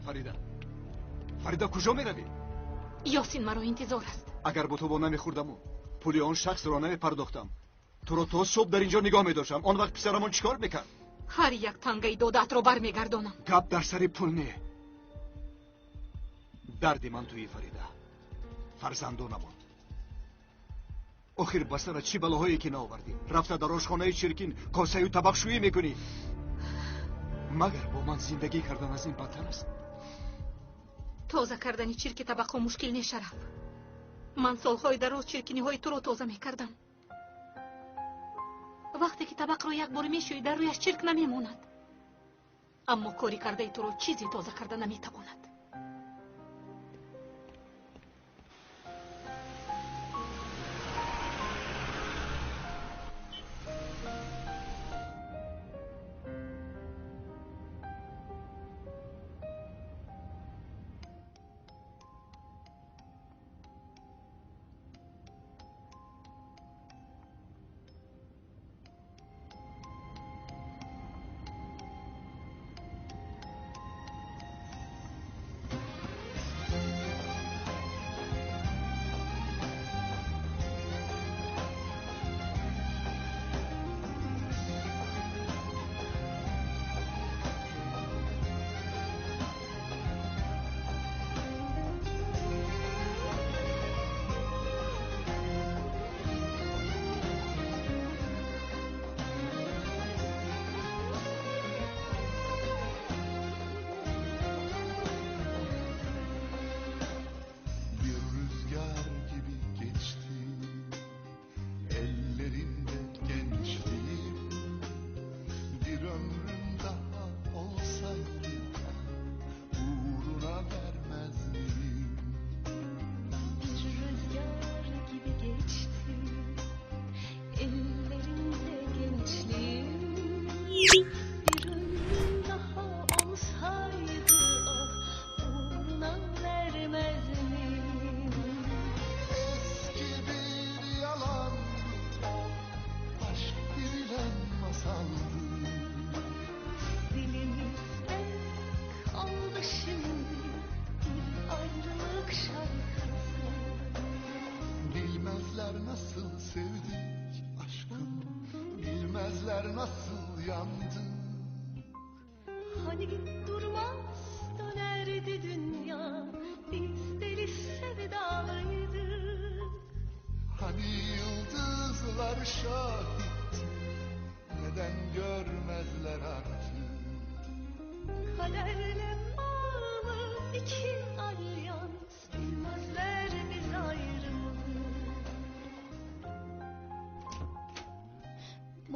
Фарида, Фарида, куҷо меравӣ? Ёсин маро интизор аст. Агар бо ту бо намехӯрдаму пули он шахсро намепардохтам, туро то субҳ дар инҷо нигоҳ медоштам. Он вақт писарамон чӣ кор мекард? Ҳар як тангаи додаатро бармегардонам. Гап дар сари пул не. Дарди ман туи, Фарида, фарзандонамон. Охир ба сарат чӣ балоҳое ки наовардӣ? Рафта дар ошхонаи чиркин косаю табақшӯӣ мекунӣ. Магар бо ман зиндагӣ кардан аз ин бадтар аст? Тоза кардани чирки табақҳо мушкил не, Шараф. Ман солҳои дароз чиркиниҳои туро тоза мекардам. Вақте ки табақро як бор мешӯӣ, дар рӯяш чирк намемонад. Аммо кори кардаи туро чизе тоза карда наметавонад.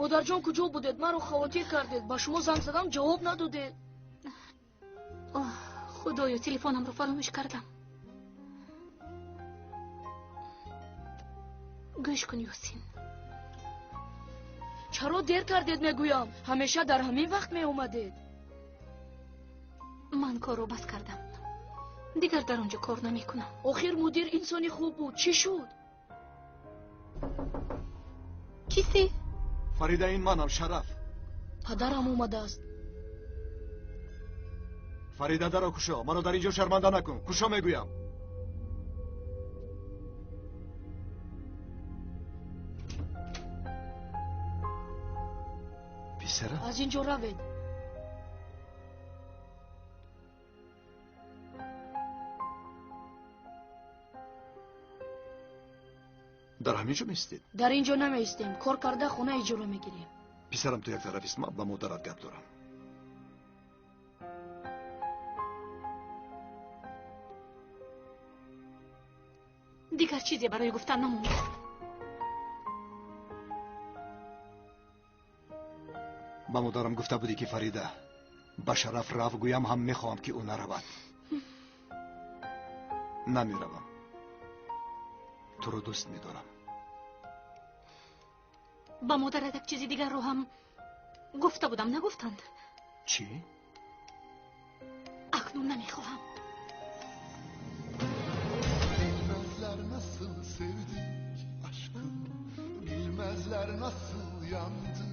Модарҷон, куҷо будед? Маро хавотир кардед. Ба шумо занг задам, ҷавоб надодед. Оҳ, Худоё, телефонамро фаромӯш кардам. Гӯш кун, Ёсин. Чаро дер кардед, мегӯям? Ҳамеша дар ҳамин вақт меомадед. Ман корро бас кардам. Дигар дар он ҷо кор намекунам. Охир мудир инсони хуб буд. Чӣ шуд? Кистӣ? Фарида, ин манам, Шараф. Падарам омадааст. Фарида, даро кушо. Маро дар ин ҷо шарманда накун. Кушо мегӯям. Писарам, аз ин ҷо равед. Дар ҳамин ҷо меистед? Дар ин ҷо намеистем. Кор карда хона иҷора мегирем. Писарам, ту як тараф ист, ман ба модарат гап дорам. Дигар чизе барои гуфтан намондааст. Ба модарам гуфта будӣ, ки Фарида ба Шараф рафт, гӯям ҳам мехоҳам, ки ӯ наравад. Намеравам. Туро дӯст медорам. Ба модарат як чизи дигарро ҳам гуфта будам, нагуфтанд? Чӣ? Акнун намехоҳам. Bilmezler nasıl sevdik aşkım, bilmezler nasıl yandık.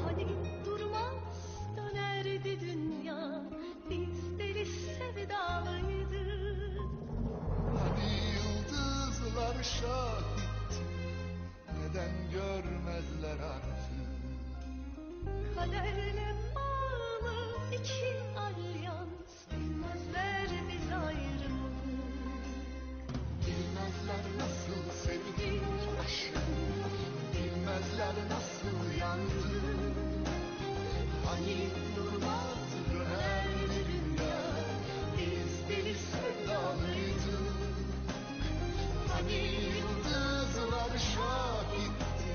Hani durmaz dönerdi dünya, biz Bilmezler nasıl yandık. Hani durmaz dönerdi dünya, biz deli sevdalıydık. Hani yıldızlar şahitti,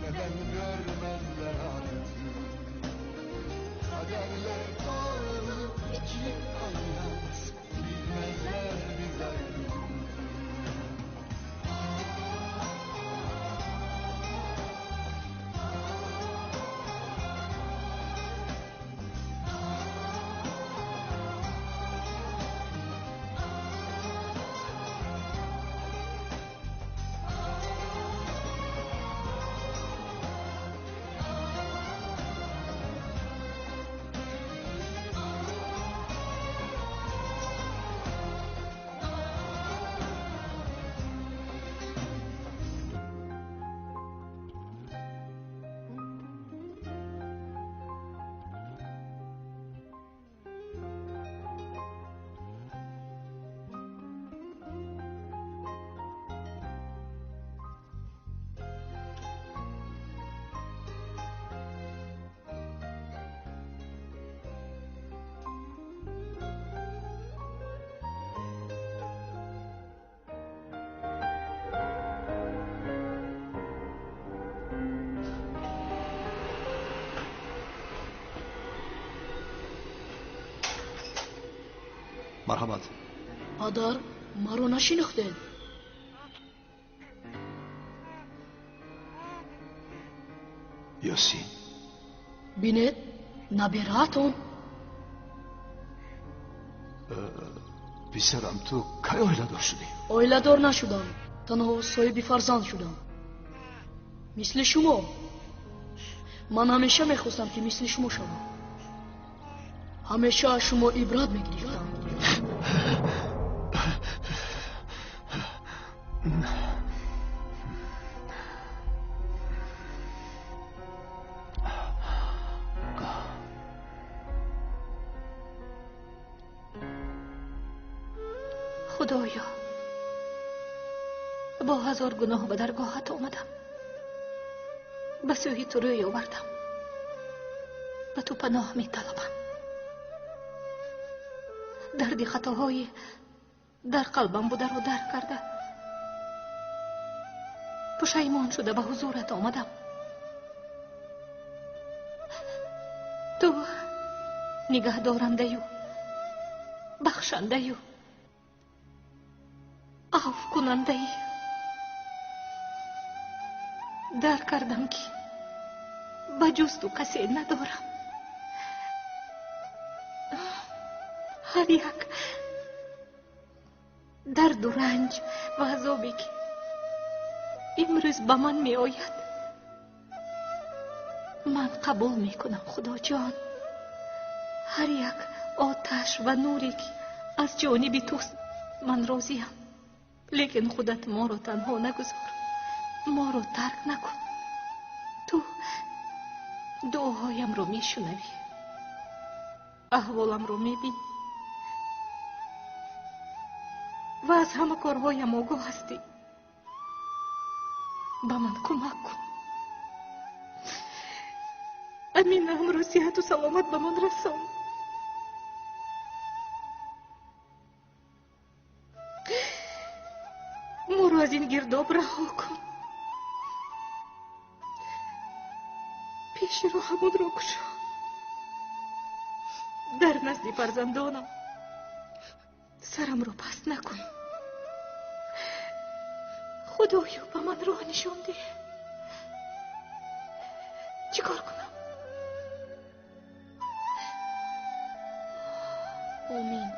neden görmezler artık. Kaderle bağlı iki hayat, bilmezler biz ayrıldık. Марҳамат. Падар, маро нашинохтед? Ёсин. Бинед, набираатон. Писарам, ту кай оиладор шудӣ? Оиладор нашудам, танҳо соҳиби фарзанд шудам. Мисли шумо. Ман ҳамеша мехостам, ки мисли шумо шавам. Ҳамеша аз шумо ибрат мегирифтам. Худоё, бо ҳазор гуноҳ ба даргоҳат омадам, ба сӯи ту рӯй овардам, ба ту паноҳ металабам. Дарди хатоҳои дар қалбам бударо дарк карда, пушаймон шуда ба ҳузурат омадам. Ту нигаҳдорандаю, бахшандаю, афв кунандаӣ. Дарк кардам, ки ба ҷуз ту касе надорам. Ҳар як дарду ранҷ ва азобе, ки имрӯз ба ман меояд, ман қабул мекунам, Худоҷон. Ҳар як оташ ва нуре, ки аз ҷониби туст, ман розиям. Лекин худат моро танҳо нагузор, моро тарк накун. Ту дуоҳоямро мешунавӣ, аҳволамро мебинӣ ва аз ҳама корҳоям огоҳ ҳастӣ. Ба ман кӯмак кун. Аминаамро сиҳату саломат ба ман расон. Моро аз ин гирдоб раҳо кун. Пеши роҳамонро кушо. Дар назди фарзандонам сарамро паст накун. Худоё, ба ман роҳ нишон деҳ. Чӣ кор кунам? Омин.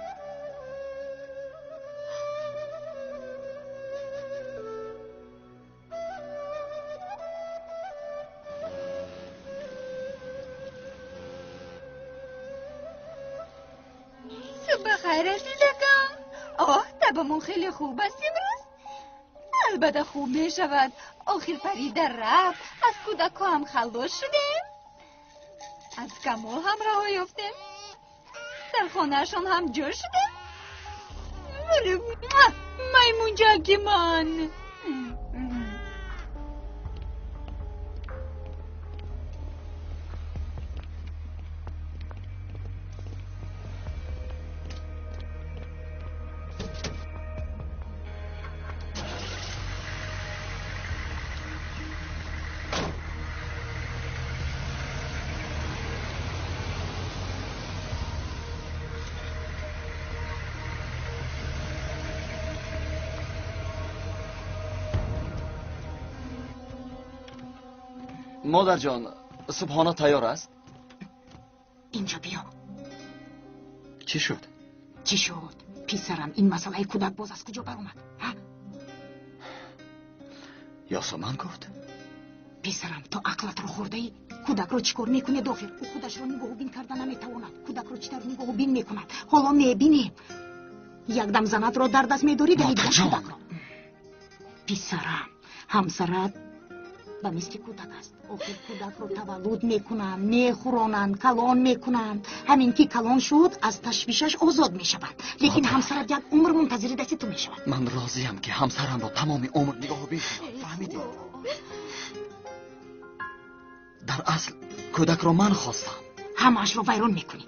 Бахайр, азизакам. Оҳ, табамон хеле хуб аст имрӯз. Албатта хуб мешавад. Охир Фарида рафт, аз кӯдакҳо ҳам халос шудем, аз Камол ҳам раҳо ёфтем, дар хонаашон ҳам ҷо шудем. Вале маймунҷаки ман. Модарҷон, субҳона тайёр аст? Инҷо биё. Чӣ шуд? Чӣ шуд? Писарам, ин масъалаи кӯдак боз аз куҷо баромад? Ёсуман гуфт. Писарам, ту ақлатро хӯрдаӣ? Кӯдакро чӣ кор мекунед охир? Ӯ худашро нигоҳубин карда наметавонад. Кӯдакро чӣ тавр нигоҳубин мекунад? Ҳоло мебинем. Якдам занатро дар даст медорӣ, дами дигар кӯдакро. Писарам, ҳамсарат ба мисли кӯдак аст. Охир кӯдакро таваллуд мекунанд, мехӯронанд, калон мекунанд. Ҳамин ки калон шуд, аз ташвишаш озод мешавад. Лекин ҳамсарат як умр мунтазири дасти ту мешавад. Ман розиям ки ҳамсарамро тамоми умр нигоҳубин кунам. Фаҳмидӣ? Дар асл кӯдакро ман хостам. Ҳамаашро вайрон мекунӣ.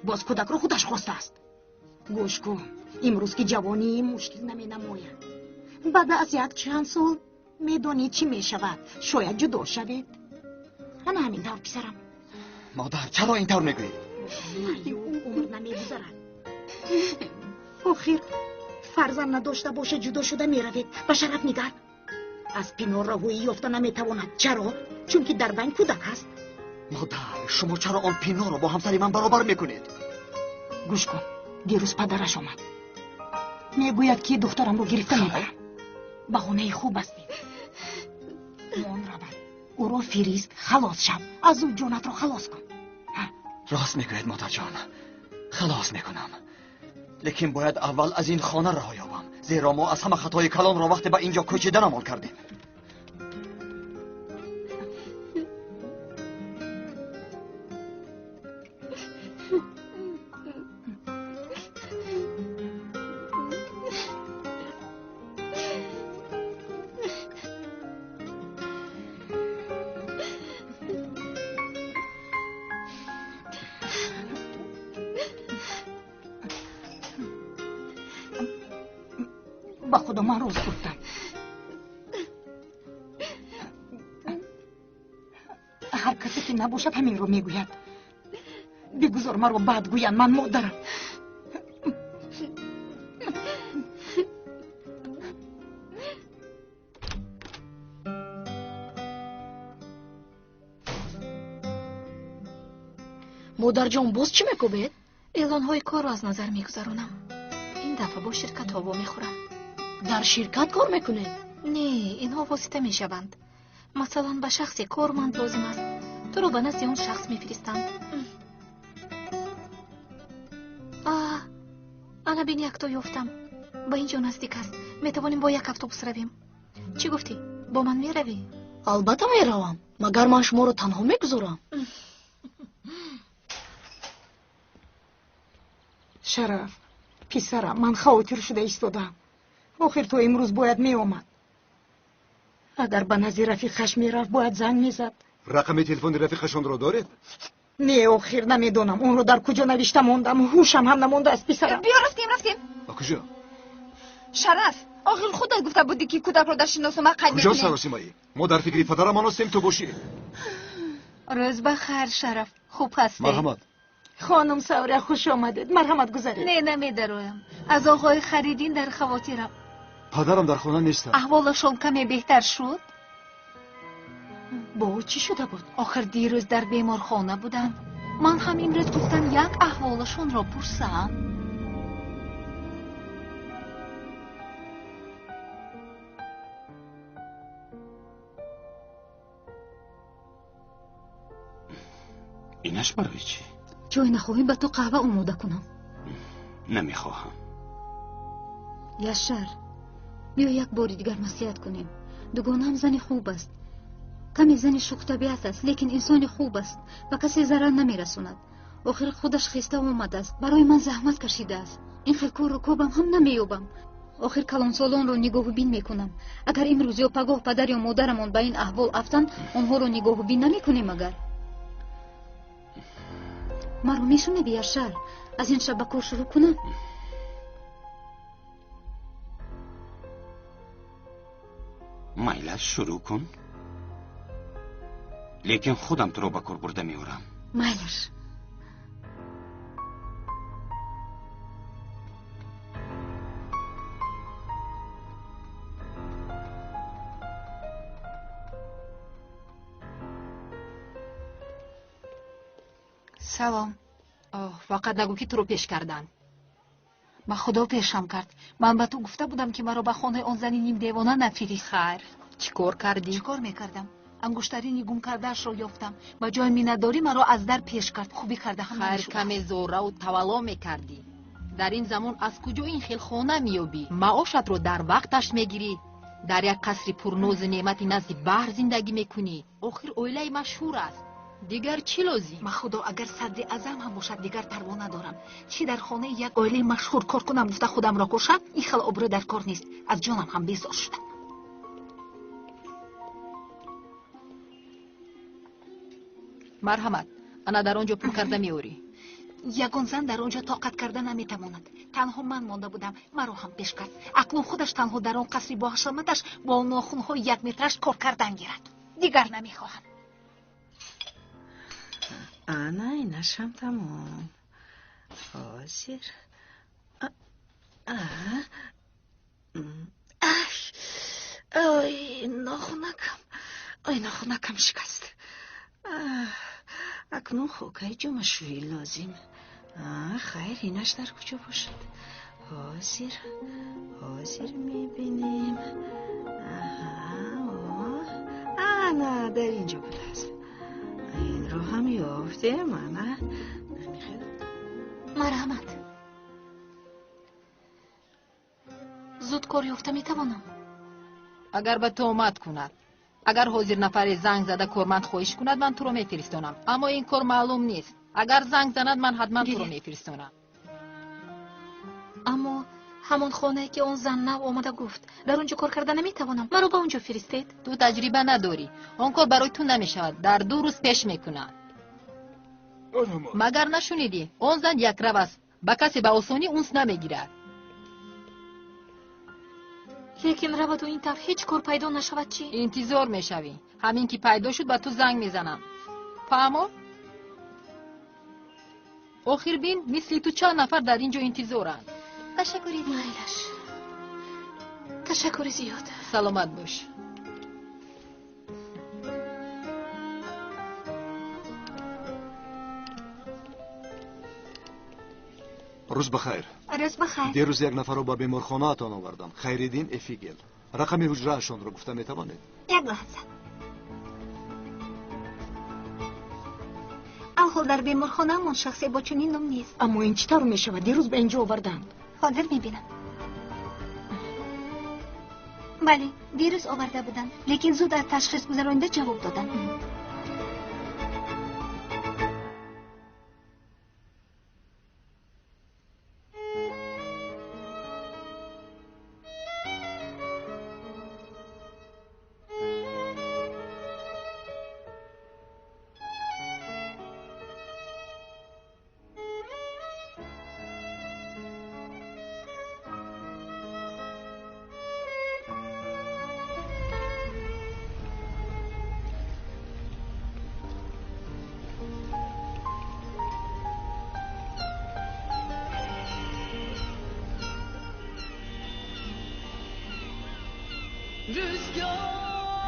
Боз кӯдакро худаш хостааст. Гӯш кун, имрӯз ки ҷавонӣ мушкил наменамояд. Баъд аз як чанд сол медонӣ чӣ мешавад. Шояд ҷудо шавед. Ана ҳамин тавр, писарам. Модар, чаро ин тавр мегӯӣ? Умр намегузарад. Охир фарзанд надошта боша, ҷудо шуда меравед. Ба шараф нигар. Аз пинор раҳоӣ ёфта наметавонад. Чаро? Чунки дар байн кӯдак аст. Модар, шумо чаро он пинорро бо ҳамсари ман баробар мекунед? Гӯш кун, дирӯз падараш омад. Мегӯяд ки духтарамро гирифта мебарам. Баҳонаи хуб аст. Мон равад. Ӯро фирист, халос шав. Аз ӯ ҷонатро халос кун. Рост мегӯяд, модарҷон. Халос мекунам. Лекин бояд аввал аз ин хона раҳо ёбам. Зеро мо аз ҳама хатои калонро вақте ба инҷо кӯчидан амал кардем. Ба худо ман рост гуфтам. Ҳар касе ки набошад ҳаминро мегӯяд. Бигузор маро бад гӯянд, ман модарам. Модарҷон, боз чӣ мекӯбед? Эълонҳои корро аз назар мегузаронам. Ин дафъа бо ширкатҳо вомехӯрам. Дар ширкат кор мекунед? Не, инҳо восита мешаванд. Масалан, ба шахсе корманд лозим аст. Туро ба назди он шахс мефиристанд. Ана бин, якто ёфтам. Ба ин ҷо наздик аст. Метавонем бо як автобус равем. Чӣ гуфтӣ? Бо ман меравӣ? Албатта меравам. Магар ман шуморо танҳо мегузорам? Шараф, писарам, ман хавотир шуда истодам. Охир то имрӯз бояд меомад. Агар ба назди рафиқаш мерафт, бояд занг мезад. Рақами телефони рафиқашонро доред? Не, охир намедонам. Онро дар куҷо навишта мондам. Ҳушам ҳам намондааст, писарам. Биё, рафтем, рафтем. Ба куҷо? Шараф, охир худат гуфта будӣ ки кӯдакро дар шиносома қайд мекунем. Куҷо саросимаӣ? Мо дар фикри падарамон ҳастем, ту бошӣ. Рӯз ба хайр, Шараф. Хуб ҳастед? Марҳамат. Хонум Саврия, хуш омадед. Марҳамат, гузаред. Не, намедароям. Аз оғои Харидин дар хавотирам. Падарам дар хона нестанд. Аҳволашон каме беҳтар шуд? Бо ӯ чӣ шуда буд? Охир дирӯз дар беморхона буданд. Ман ҳам имрӯз гуфтам як аҳволашонро пурсам. Инаш барои чӣ? Чой нахоҳӣ, ба ту қаҳва омода кунам. Намехоҳам. Яшар, биё як бори дигар маслиҳат кунем. Дугонаам зани хуб аст. Каме зани шӯхтабиат аст, лекин инсони хуб аст. Ба касе зарар намерасонад. Охир худаш хеста омадааст. Барои ман заҳмат кашидааст. Ин хел корро кобам ҳам намеёбам. Охир калонсолонро нигоҳубин мекунам. Агар имрӯз ё пагоҳ падар ё модарамон ба ин аҳвол афтанд, онҳоро нигоҳубин намекунем агар. Маро мешунавӣ, Яшар? Аз ин шаб ба кор шурӯъ кунам? Майлаш, шурӯъ кун. Лекин худам туро ба кор бурда меорам. Майлаш. Салом. Оҳ, фақат нагӯ ки туро пеш карданд. Ба Худо пешам кард. Ман ба ту гуфта будам, ки маро ба хонаи он зани нимдевона нафирист. Хайр, чӣ кор кардӣ? Чӣ кор мекардам? Ангуштарини гум кардаашро ёфтам. Ба ҷои миннатдорӣ маро аз дар пеш кард. Хубӣ карда ҳам Хайр, намешуд. каме зораву тавалло мекардӣ. Дар ин замон аз куҷо ин хел хона меёбӣ? Маошатро дар вақташ мегирӣ. Дар як қасри пурнозу неъмати назди баҳр зиндагӣ мекунӣ. Охир оилаи машҳур аст. Дигар чӣ лозим? Ба Худо, агар садри аъзам ҳам бошад, дигар парво надорам. Чӣ дар хонаи як оилаи машҳур кор кунам гуфта худамро кушам, ин хел обрӯ дар кор нест. Аз ҷонам ҳам безор шудам. Марҳамат, ана дар он ҷо пур карда меорӣ. Ягон зан дар он ҷо тоқат карда наметавонад. Танҳо ман монда будам, маро ҳам пеш кард. Акнун худаш танҳо дар он қасри боҳашаматаш бо нохунҳои якметраш кор кардан гирад. Дигар намехоҳам. Ана инашам тамом. Ҳозир. Ой, нохунакам. Ой, нохунакам шикаст. Акнун хокаи ҷомашӯӣ лозим. Хайр, инаш дар куҷо бошад? Ҳозир, ҳозир мебинем. Ана дар инҷо будааст. Инро ҳам ёфтем. Ана намехел. Марҳамат, зуд кор ёфта метавонам? Агар ба ту омад кунад. Агар ҳозир нафаре занг зада корманд хоҳиш кунад, ман туро мефиристонам. Аммо ин кор маълум нест. Агар занг занад, ман ҳатман туро мефиристонам. Аммо ҳамон хонае ки он зан нав омада гуфт, дар он ҷо кор карда наметавонам. Маро ба он ҷо фиристед. Ту таҷриба надорӣ. Он кор барои ту намешавад. Дар 2 рӯз пеш мекунад. Магар нашунидӣ? Он зан якрав аст. Ба касе ба осонӣ унс намегирад. Лекин раваду ин тавр ҳеҷ кор пайдо нашавад чӣ? Интизор мешавӣ. Ҳамин ки пайдо шуд, ба ту занг мезанам. Фаҳмо? Охир бин, мисли ту чанд нафар дар ин ҷо интизоранд. Ташаккури майлаш. Ташаккури зиёд. Саломат бош. Рӯз бахайр. Рӯз бахайр. Дирӯз як нафарро ба беморхонаатон овардам. Хайриддин Эфигел. Рақами ҳуҷраашонро гуфта метавонед? Як лаҳза. Алҳол дар беморхонаамон шахсе бо чунин ном нест. Аммо ин чӣ тавр мешавад? Дирӯз ба инҷо оварданд. Ҳозир мебинам. Бале, дирӯз оварда буданд, лекин зуд аз ташхис гузаронида ҷавоб доданд.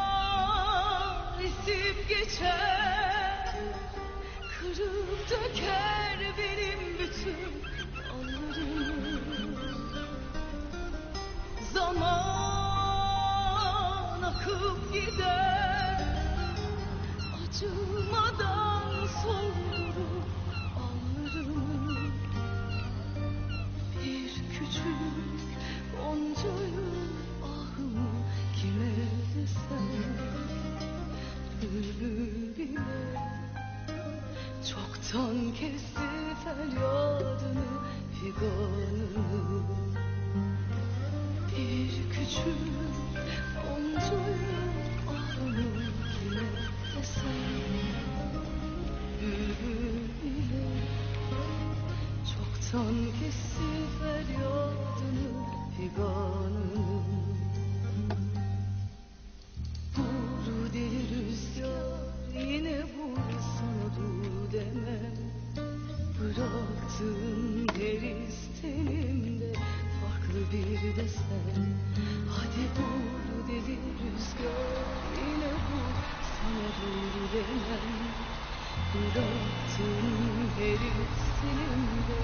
Rüzgar esip geçer, kırıp döker benim bütün anlarımı. Zaman akıp gider, acımadan soldurup anlarımı. Bir küçük goncayı ahımı kime desem, bülbül bile çoktan kesti feryadını, figanını. Bir küçük goncayı ahımı kime desem, bülbül bile çoktan kesti feryadını, figanını. Vur deli rüzgar, yine vur, sana dur demem. Bıraktığın her iz tenimde farklı bir desen. Hadi vur deli rüzgar, yine vur, sana dur demem. Bıraktığın Her tenimde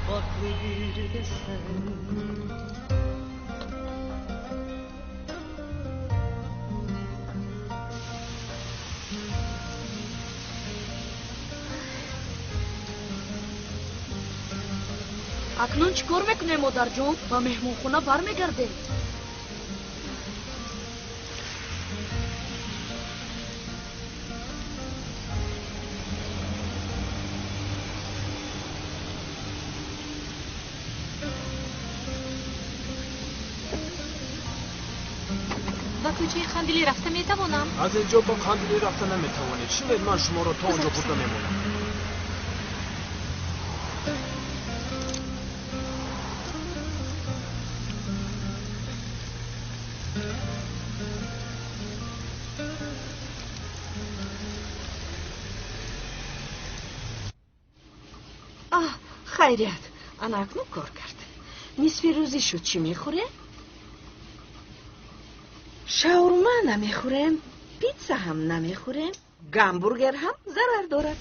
farklı bir desen. Акнун чӣ кор мекунем, модарҷон? Ба меҳмонхона бармегардем. Ба кӯчаи Қандилӣ рафта метавонам? Аз ин ҷо ба Қандилӣ рафта наметавонед. Шинед, ман шуморо то он ҷо бурда мемонам. Хайрият, ана акнун кор кард. Нисфи рӯзӣ шуд, чӣ мехӯрем? Шаурма намехӯрем, питса ҳам намехӯрем, гамбургер ҳам зарар дорад.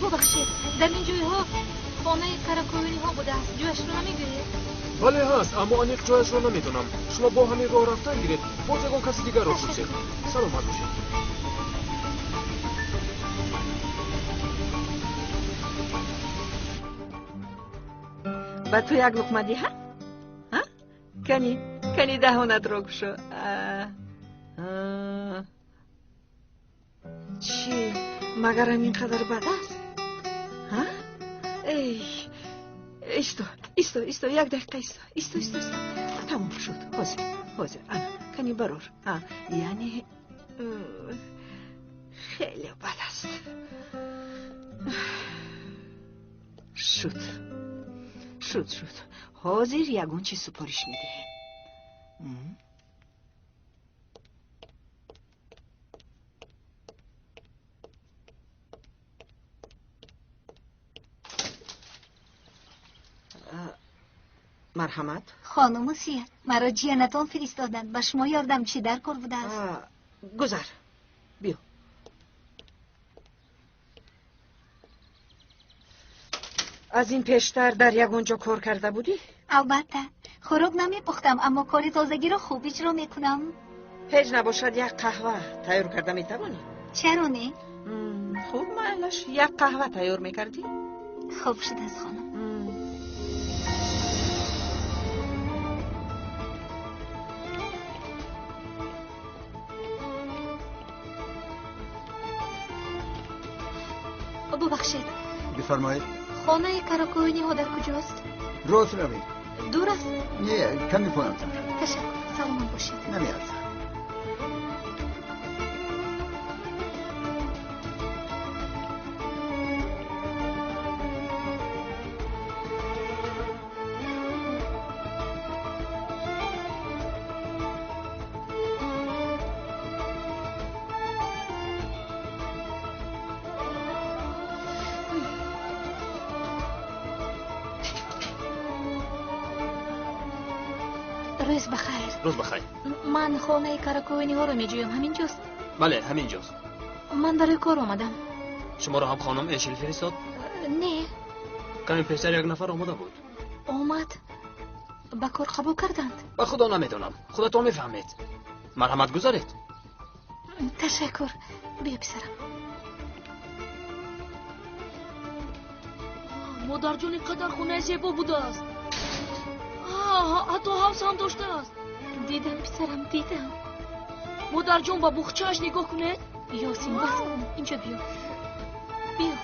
Бубахшед, дар ин ҷойҳо хонаи каракоиниҳо будааст. Ҷояшро намегӯед? Бале ҳаст, аммо аниқ ҷояшро намедонам. Шумо бо ҳамин роҳ рафтан гиред, боз ягон каси дигарро пурсед. Саломат бошед. Ба ту як луқма диҳам? Кани, кани даҳонатро кушо. Чӣ, магар ҳамин қадар бад аст? Эй, исто, исто, исто, як дақиқа исто, исто, исто, исто. Тамом шуд. Ҳозир, ҳозир. Ана, кани барор. Яъне хеле бад аст. Шуд. Шуд, шуд. Ҳозир ягон чиз супориш медиҳем. Марҳамат. Хонуму Сия, маро ҷиянатон фиристоданд. Ба шумо ёрдамчӣ дар кор будааст. Гузар, биё. Аз ин пештар дар ягон ҷо кор карда будӣ? Албатта. Хӯрок намепухтам, аммо кори тозагиро хуб иҷро мекунам. Ҳеҷ набошад як қаҳва тайёр карда метавонӣ? Чаро не? Хуб, майлаш, як қаҳва тайёр мекардӣ? Хуб шудааст, хонум. Бубахшед. Бифармоед. Хонаи каракоиниҳо дар куҷост? Рост равед. Дур аст? Не, каме поёнтар. Ташаккур, саломат бошед. Намеарзад. Рӯз бахайр. Рӯз бахайр. Ман хонаи каракоиниҳоро меҷӯям. Ҳамин ҷост? Бале, ҳамин ҷост. Ман барои кор омадам. Шуморо ҳам хонум Эшил фиристод? Не. Каме пештар як нафар омода буд. Омад? Ба кор қабул карданд? Ба худо намедонам. Худатон мефаҳмед. Марҳамат, гузаред. Ташаккур. Биё, писарам. Модарҷон, ин қадар хонаи зебо будааст. Ҳатто ҳавз ҳам доштааст. Дидам, писарам, дидам. Модарҷон, ба буғчааш нигоҳ кунед. Ёсин, бас кун. Инҷо биё. Биё.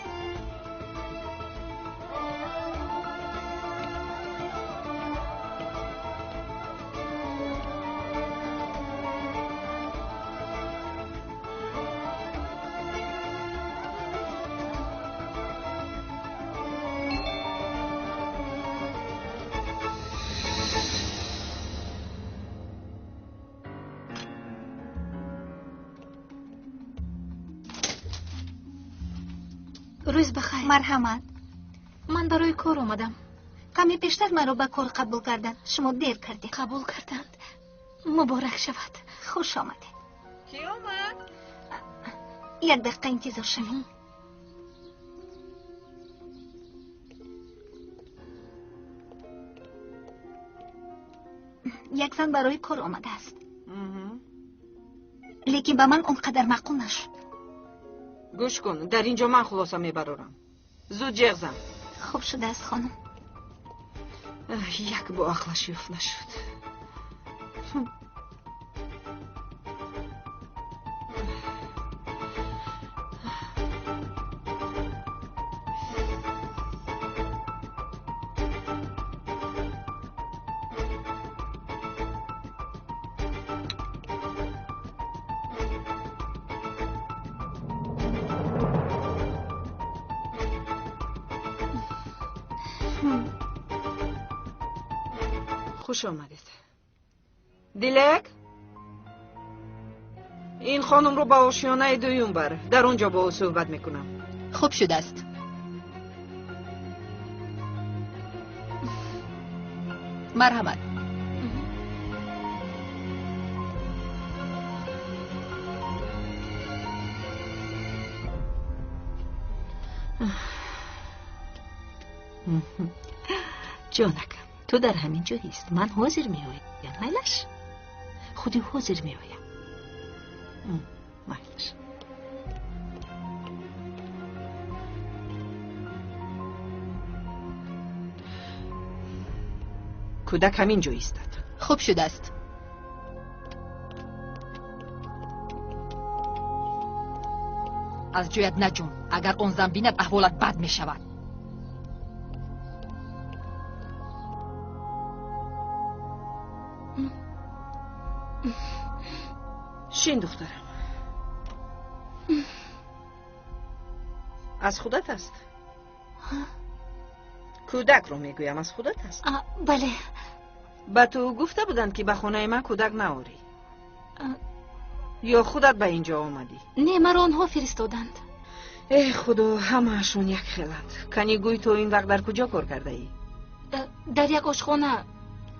Рӯз бахайр. Марҳамат. Ман барои кор омадам. Каме пештар маро ба кор қабул карданд. Шумо дер кардед. Қабул карданд. Муборак шавад. Хуш омадед. Кӣ омад? Як дақиқа интизор шавед. Як зан барои кор омадааст. Лекин ба ман он қадар маъқул нашуд. Гӯш кун, дар ин ҷо ман хулоса мебарорам. Зуд ҷеғ зан. Хуб шудааст, хонум. Як бо ақлаш ёфт нашуд. Хуш омадед. Дилек, ин хонумро ба ошёнаи дуюм бар. Дар он ҷо бо ӯ суҳбат мекунам. Хуб шудааст. Марҳамат. Ҷонакам, ту дар ҳамин ҷо ист. Ман ҳозир меоям. Майлаш? Худи ҳозир меоям. Майлаш. Кӯдак ҳамин ҷо истад. Хуб шудааст. Аз ҷоят наҷун. Агар он зан бинад, аҳволат бад мешавад. Шин, духтарам. Аз худат аст? Кӯдакро мегӯям, аз худат аст? Бале. Ба ту гуфта буданд, ки ба хонаи ман кӯдак наорӣ. Ё худат ба ин ҷо омадӣ? Не, маро онҳо фиристоданд. Э худо, ҳамаашон як хеланд. Кани гӯй, то ин вақт дар куҷо кор кардаӣ? Дар як ошхона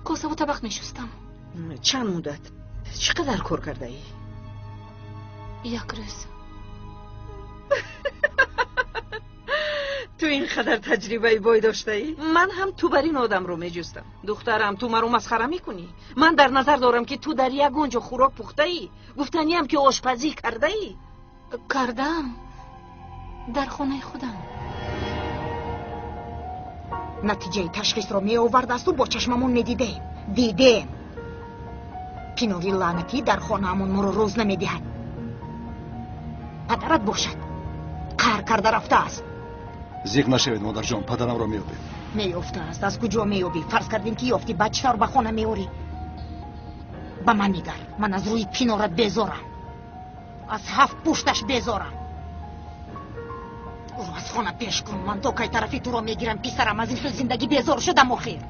косаву табақ мешустам. Чанд муддат? Чӣ қадар кор кардаӣ? Як рӯз. Ту ин қадар таҷрибаи бой доштаӣ? Ман ҳам ту бар ин одамро меҷустам. Духтарам, ту маро масхара мекунӣ? Ман дар назар дорам, ки ту дар ягон ҷо хӯрок пухтаӣ. Гуфтаниям, ки ошпазӣ кардаӣ. Кардаам. Дар хонаи худам. Натиҷаи ташхисро меовардасту бо чашмамон медидем. Дидем. Пинори лаънатӣ дар хонаамон моро рӯз намедиҳад. Падарат бошад, қаҳр карда рафтааст. Зиқ нашавед, модарҷон, падарамро меёбед. Меёфтааст. Аз куҷо меёбӣ? Фарз кардем, ки ёфтӣ, баъд чӣ тавр ба хона меорӣ? Ба ман нигар, ман аз рӯи пинорат безорам. Аз ҳафт пушташ безорам. Ӯро аз хона пеш кун. Ман то кай тарафи туро мегирам, писарам? Аз ин хел зиндагӣ безор шудам охир.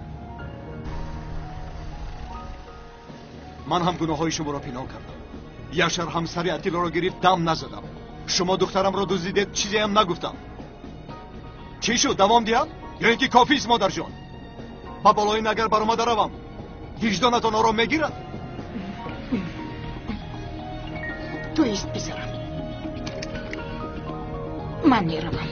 Ман ҳам гуноҳҳои шуморо пинҳон кардам. Яшар ҳамсари Атилоро гирифт, дам назадам. Шумо духтарамро дуздидед, чизеам нагуфтам. Чӣ шуд, давом диҳам? Ё ин ки кофист, модарҷон? Ба болои нагар баромада равам. Виҷдонатон ором мегирад? Ту ист, писарам. Ман меравам.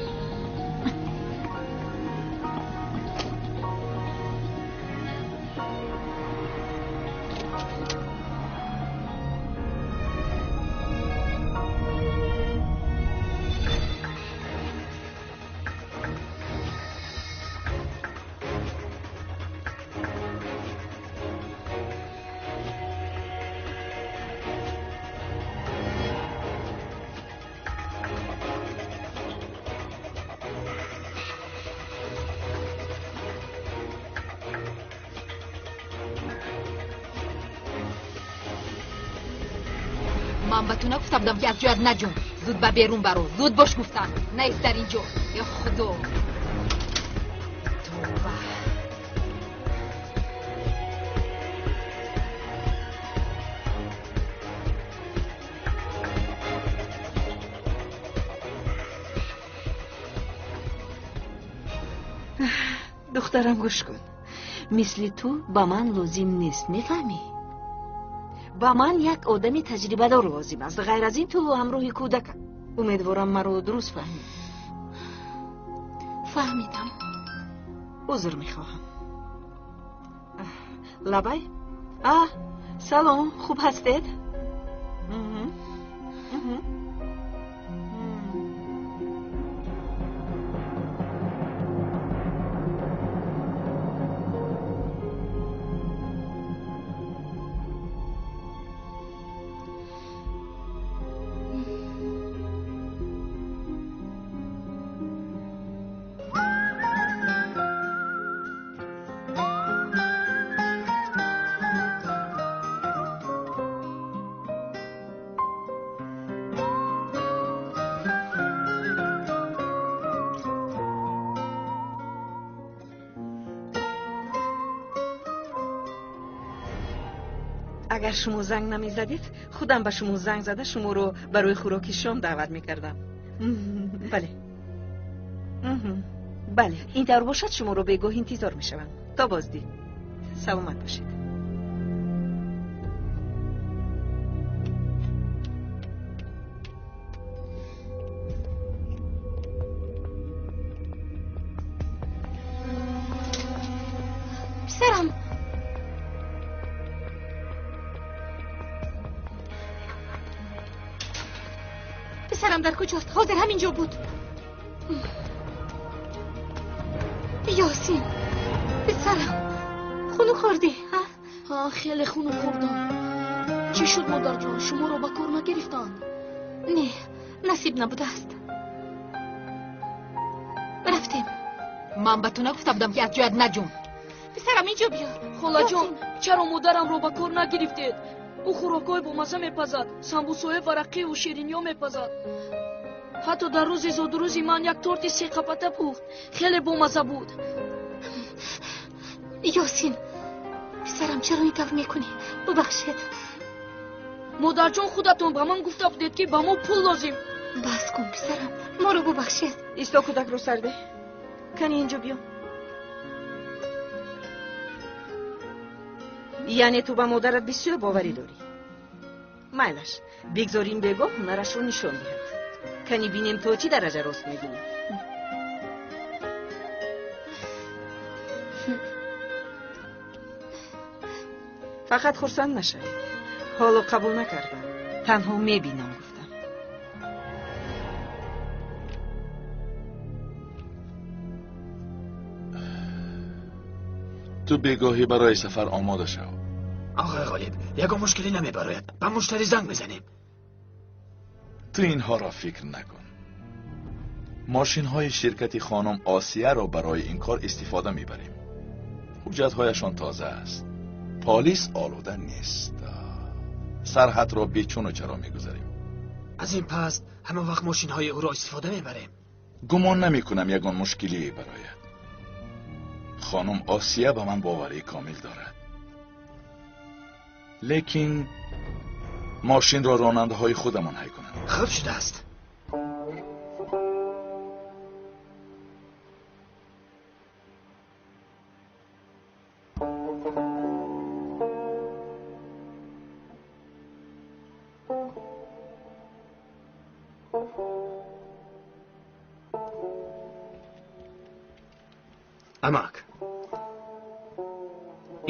Ман ба ту нагуфта будам, ки аз ҷоят наҷун. Зуд ба берун баро, зуд бош гуфтам. Наист дар ин ҷо. Ё худо, тавба. Духтарам, гӯш кун. Мисли ту ба ман лозим нест, мефаҳмӣ? Ба ман як одами таҷрибадор лозим аст. Ғайр аз ин ту ҳамроҳи кӯдакам. Умедворам маро дуруст фаҳмид. Фаҳмидам. Узр мехоҳам. Лабай? Салом, хуб ҳастед? Агар шумо занг намезадед, худам ба шумо занг зада шуморо барои хӯроки шом даъват мекардам. Бале, бале, ин тавр бошад, шуморо бегоҳ интизор мешавам. То боздид. Саломат бошед. Писарам, писарам дар куҷост? Ҳозир ҳамин ҷо буд. Ёсин, писарам, хунук хӯрдӣ? Хеле хунук хӯрдам. Чӣ шуд, модарҷон? Шуморо ба кор нагирифтанд? Не, насиб набудааст. Рафтем. Ман ба ту нагуфта будам, ки аз ҷоят наҷум. Писарам, инҷо биё. Холаҷон, чаро модарамро ба кор нагирифтед? Ӯ хӯрокҳои бомазза мепазад, самбусои варақиву шириниҳо мепазад. Ҳатто дар рӯзи зодрӯзи ман як торти сеқапата пухт. Хеле бомазза буд. Ёсин, писарам, чаро ин тавр мекунӣ? Бубахшед. Модарҷон, худатон ба ман гуфта будед, ки ба мо пул лозим. Бас кун, писарам, моро бубахшед. Исто, кӯдакро сарде. Кани инҷо биё. Яъне ту ба модарат бисёр боварӣ дорӣ. Майлаш, бигзор ин бегоҳ ҳунарашро нишон диҳад. Кани бинем то чӣ дараҷа рост мебинӣ. Фақат хурсанд нашавед. Ҳоло қабул накардам. Танҳо мебинам гуфтам. Ту бегоҳӣ барои сафар омода шав. Оғои Ғолиб, ягон мушкилӣ намебарояд. Ба муштарӣ занг мезанем. Ту инҳоро фикр накун. Мошинҳои ширкати хонум Осияро барои ин кор истифода мебарем. Ҳуҷҷатҳояшон тоза аст. Полис олуда нест. Сарҳадро бечуну чаро мегузарем. Аз ин пас ҳама вақт мошинҳои ӯро истифода мебарем. Гумон намекунам ягон мушкилие барояд. Хонум Осия ба ман боварии комил дорад. Лекин мошинро ронандаҳои худамон ҳай кунанд. Хуб шудааст. Амак,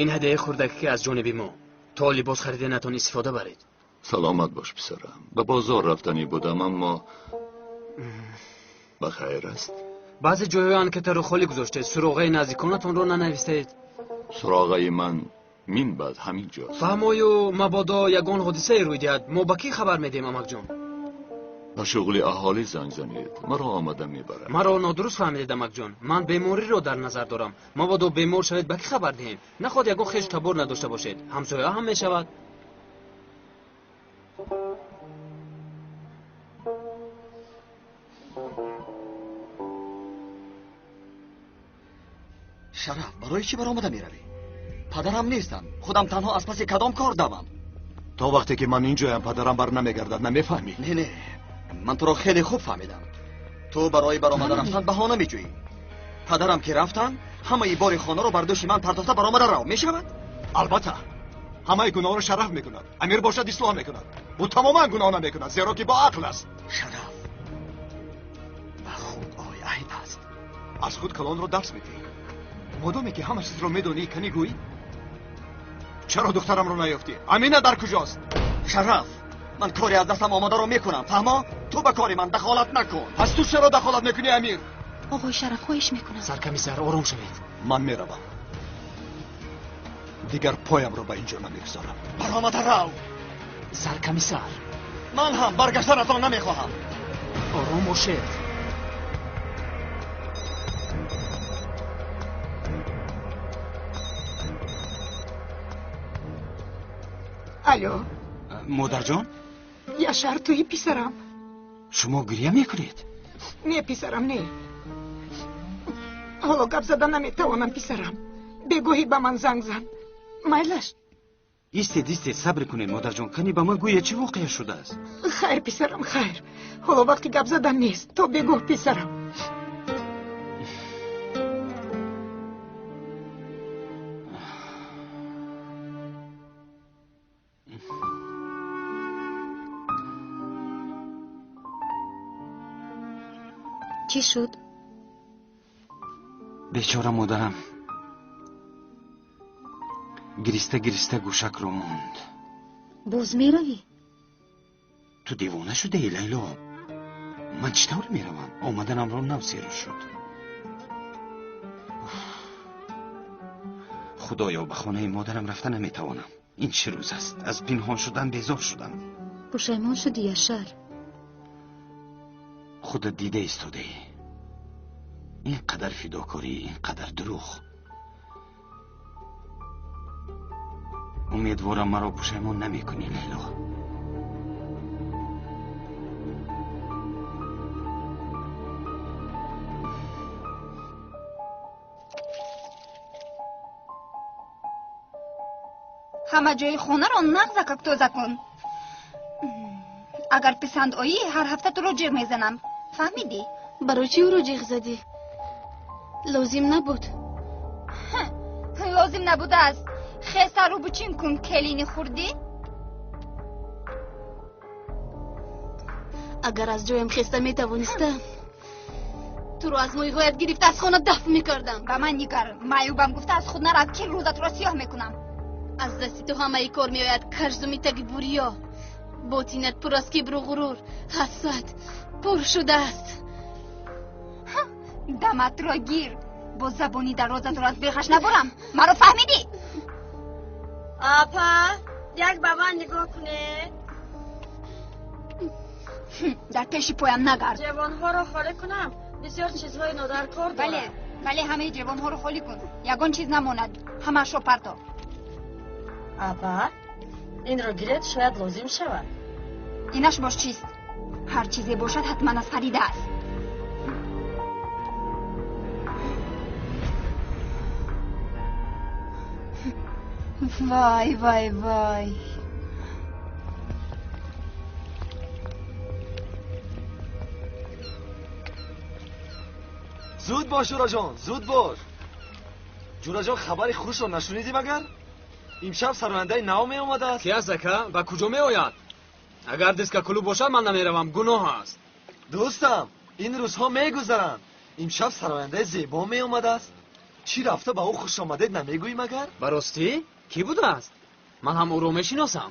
ин ҳадияи хурдаке ки аз ҷониби мо то либос хариданатон истифода баред. Саломат бош, писарам. Ба бозор рафтанӣ будам, аммо ба хайр аст. Баъзе ҷойҳои анкетаро холӣ гузоштед, суроғаи наздиконатонро нанавистаед. Суроғаи ман мин баъд ҳамин ҷост. Фаҳмою, мабодо ягон ҳодисае рӯй диҳад, мо ба кӣ хабар медиҳем, амакҷон? Ба шуғли аҳолӣ занг занед, маро омада мебарад. Маро нодуруст фаҳмидед, амакҷон. Ман бемориро дар назар дорам. Мабодо бемор шавед, ба кӣ хабар диҳем? Нахоҳад ягон хешу табор надошта бошед. Ҳамсоя ҳам мешавад. Шараф, барои чӣ баромада меравӣ? Падарам нестам. Худам танҳо аз паси кадом кор давам? То вақте ки ман инҷоям, падарам бар намегардад, намефаҳмӣ? Не, не, ман туро хеле хуб фаҳмидам. Ту барои баромада рафтан баҳона меҷӯӣ. Падарам ки рафтан, ҳамаи бори хонаро бар дӯши ман партофта баромада рав. Мешавад? Албатта. Ҳамаи гуноҳро Шараф мекунад. Амир бошад ислоҳ мекунад. Ӯ тамоман гуноҳ намекунад, зеро ки бо ақл аст. Шараф ба худ ой айб аст. Аз худ калонро дарс медиҳӣ. Модоме ки ҳама чизро медонӣ, кани гӯй? Чаро духтарамро наёфтӣ? Амина дар куҷост? Шараф, ман кори аз дастам омадаро мекунам, фаҳмо? Ту ба кори ман дахолат накун. Пас ту чаро дахолат мекунӣ, Амир? Оғои Шараф, хоҳиш мекунам. Саркомиссар, ором шавед. Ман меравам. Дигар поямро ба инҷо намегузорам. Баромада рав. Саркомиссар, ман ҳам баргаштанатон намехоҳам. Ором бошед. Алло. Модарҷон? Яшар, туи писарам. Шумо гиря мекунед? Не, писарам, не. Ҳоло гап зада наметавонам, писарам. Бегоҳӣ ба ман занг зан. Майлаш? Истед, истед, сабр кунед, модарҷон. Кани ба ман гӯя чӣ воқеа шудааст? Хайр, писарам, хайр. Ҳоло вақти гап задан нест. То бегоҳ, писарам. Чӣ шуд? Бечора модарам гириста гириста гӯшакро монд. Боз меравӣ? Ту девона шудаӣ, Лайло. Ман чӣ тавр меравам? Омаданамро нав серу шуд. Худоё, ба хонаи модарам рафта наметавонам. Ин чӣ рӯз аст? Аз пинҳон шудан безор шудам. Пушаймон шудӣ, Яшар? Худат дида истодаӣ. Ин қадар фидокорӣ, ин қадар дурӯғ. Умедворам маро пушаймон намекунӣ, Лайло. Ҳама ҷои хонаро нағзакак тоза кун. Агар писанд оӣ, ҳар ҳафта туро ҷиғ мезанам. Фаҳмидӣ? Барои чӣ ӯро ҷиғ задӣ? Лозим набуд. Лозим набудааст. Хестару бучин кун, келини хурдӣ. Агар аз ҷоям хеста метавонистам, туро аз мӯйҳоят гирифта аз хона дафт мекардам. Ба ман нигар, маъюбам гуфта аз худ нарав, ки рӯзатро сиёҳ мекунам. Аз дасти ту ҳамаи кор меояд, кажзуми таги бурё. Ботинат пур аз кибру ғурур, ҳасад пур шудааст. Даматро гир, бо забони дарозатро аз бехаш набурам. Маро фаҳмидӣ? Апа, як ба ман нигоҳ кунед. Дар пеши поям нагард. Ҷевонҳоро холӣ кунам, бисёр чизҳои нодаркор дорам. Бале, бале, ҳамаи ҷевонҳоро холӣ кун. Ягон чиз намонад, ҳамаашро парто. Апа, инро гиред, шояд лозим шавад. Инаш бош чист? Ҳар чизе бошад, ҳатман аз Фарида аст. Вай, вай, вай. Зуд бош, Ҷураҷон, зуд бош. Ҷураҷон, хабари хушро нашунидӣ магар? Имшаб сарояндаи нав меомадааст. Ки аст, ака? Ба куҷо меояд? Агар диска клуб бошад, ман намеравам, гуноҳ аст. Дӯстам, ин рӯзҳо мегузаранд. Имшаб сарояндаи зебо меомадааст. Чӣ рафта ба ӯ хушомадед намегӯӣ магар? Ба ростӣ? Кӣ будааст? Ман ҳам ӯро мешиносам.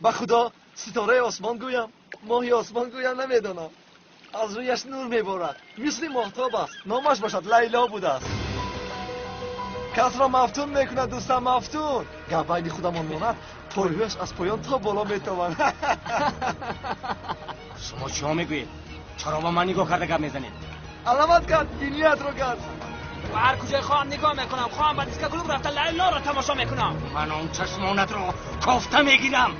Ба худо, ситораи осмон гӯям, моҳи осмон гӯям, намедонам. Аз рӯяш нур меборад, мисли моҳтоб аст. Номаш бошад Лайло будааст. Касро мафтун мекунад, дӯстам, мафтун. Гап байни худамон монад, пойҳояш аз поён то боло метаванд. Шумо чиҳо мегӯед? Чаро ба ман нигоҳ карда гап мезанед? Аломат кард, биниятро кард. Ба ҳар куҷое хоҳам нигоҳ мекунам. Хоҳам ба диска клуб рафта Лайлоро тамошо мекунам. Ман он чашмонатро кофта мегирам.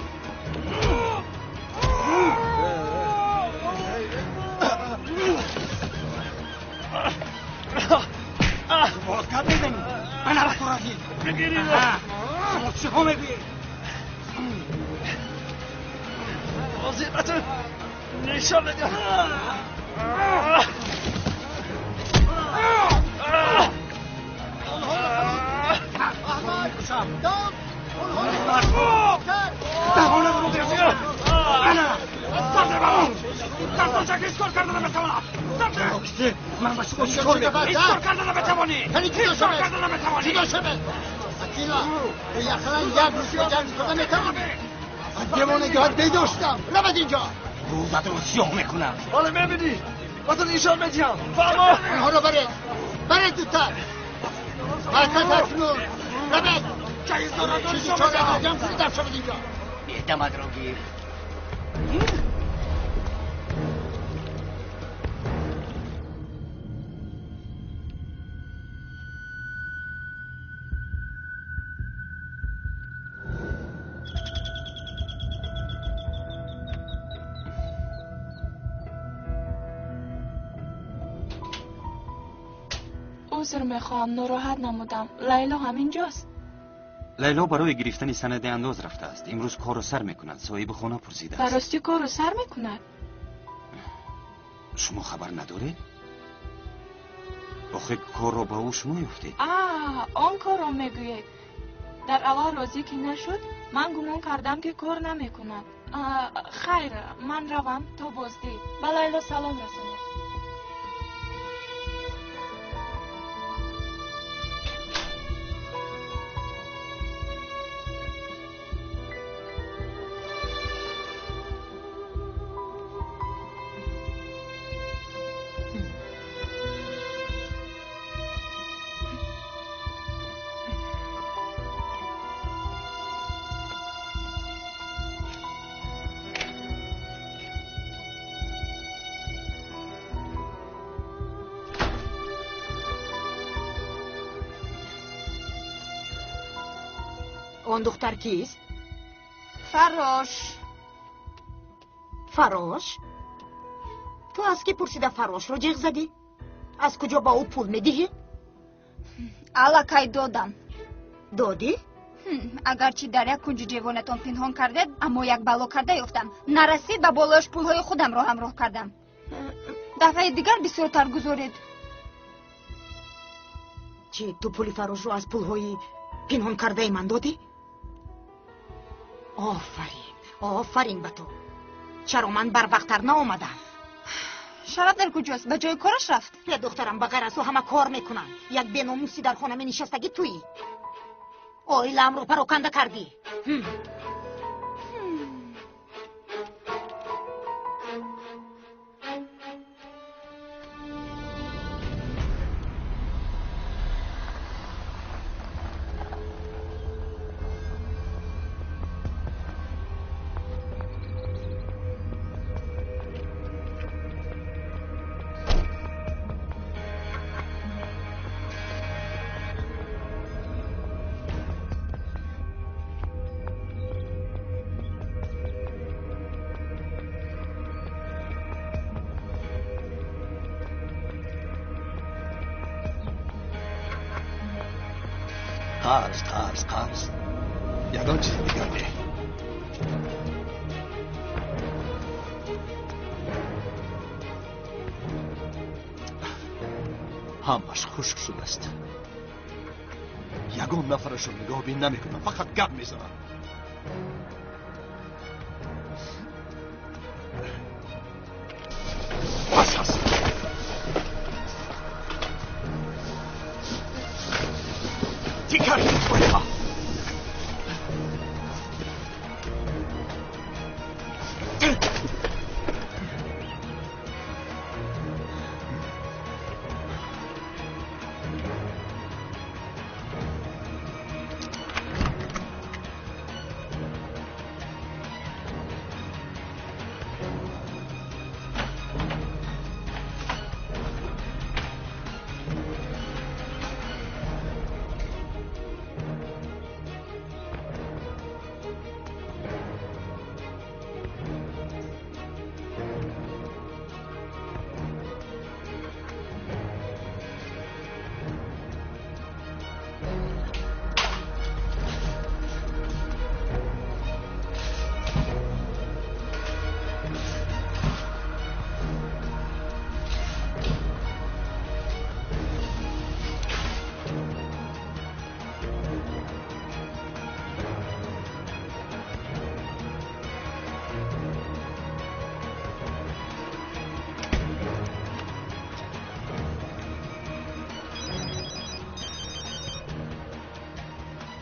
Боз гап мезанӣ? Ман туро гир. Шумо чиҳо мегӯед? Ҳозир ба ту нишон медиҳам. من با شما چیکار میکنم؟ هیچ کار کرده نمیتوانی. هیچ کار کرده نمیتوانی. جدا شوید. آتیلا، یخلا یک روز به جنگ کرده میتوانی. از دیوانگی‌ها بیداشتم. رود اینجا. روزت رو سیاه میکنم. حالا میبینی. باتون ایشان میدیم. فهمو. آنها رو برید. برید زودتر. حرکت اکنون. رود. چیزی چاره جمع کنید در شوید اینجا. اعتماد رو گیر. عذر میخواهم ناراحت نمودم. لیلا همینجاست. لیلا برای گرفتن سند انداز رفته است. امروز کارو سر میکند. صاحب خانه پرسیده است. براستی کارو سر میکند؟ شما خبر ندارید؟ آخه کار را به او شما یافتید. آن کار را میگویید. در اول راضی که نشد من گمان کردم که کار نمیکند. خیر من روم تا بازدید. به لیلا سلام رسانید. آن دختر کیست؟ فراش. فراش؟ تو از کی پرسیده فراش رو جیغ زدی؟ از کجا با او پول میدهی؟ аллакай додам. Додӣ? Агарчи дар як кунҷи ҷевонатон пинҳон кардед, аммо як бало карда ёфтам. Нарасид ба болояш пулҳои худамро ҳамроҳ кардам. Дафъаи дигар бисёртар гузоред. Чӣ, ту пули фарошро аз пулҳои пинҳон кардаи ман додӣ? Офарин, офарин ба ту. Чаро ман барвақттар наомадам? Шараф дар куҷост? Ба ҷои кораш рафт? Е, духтарам, ба ғайр аз ӯ ҳама кор мекунанд. Як беномусӣ дар хона менишастагӣ туӣ. Оилаамро пароканда кардӣ. قرض قرض قرض، یگان چیز دیگر نه. ҳамаш хушк шудааст. Ягон нафарашро нигоҳбин намекунам, фақат гап мезанам. Бас аст. Чӣ кардӣ?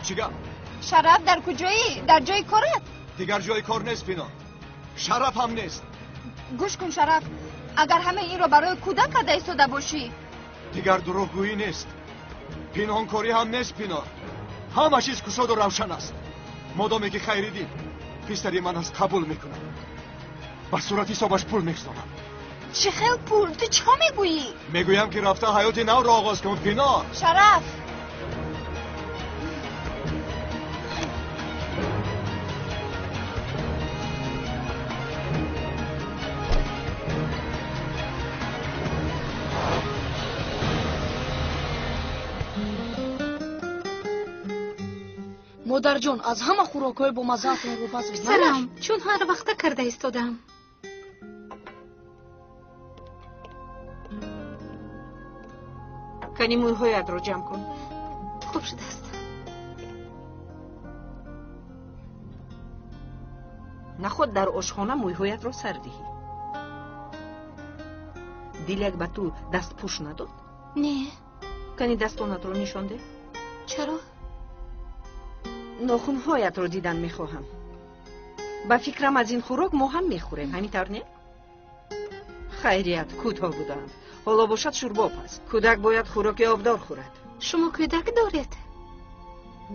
Чӣ гап? Шараф дар куҷоӣ? Дар ҷои корат? Дигар ҷои кор нест, Пинор. Шараф ҳам нест. Гӯш кун, Шараф, агар ҳамаи инро барои кӯдак карда истода бошӣ. Дигар дурӯғгӯӣ нест, пинҳонкорӣ ҳам нест, Пинор. Ҳама чиз кушоду равшан аст. Модоме ки Хайриддин писари ман аст, қабул мекунам. Ба сурати ҳисобаш пул мегузорам. Чӣ хел пул? Ту чӣ кор мегӯӣ? Мегӯям ки рафта ҳаёти навро оғоз кун, Пинор. Шараф! Модарҷон, аз ҳама хӯрокҳои бомаззаатонро пазед. Писарам, чун ҳар вақта карда истодам. Кани мӯйҳоятро ҷамъ кун. Хуб шудааст. Наход дар ошхона мӯйҳоятро сар диҳӣ. Дилак ба ту дастпӯш надод? Не. Кани дастонатро нишон деҳ. Чаро? Нохунҳоятро дидан мехоҳам. Ба фикрам, аз ин хӯрок мо ҳам мехӯрем, ҳамин тавр не? Хайрият, кӯтоҳ буданд. Ҳоло бошад шӯрбо паз. Кӯдак бояд хӯроки обдор хӯрад. Шумо кӯдак доред?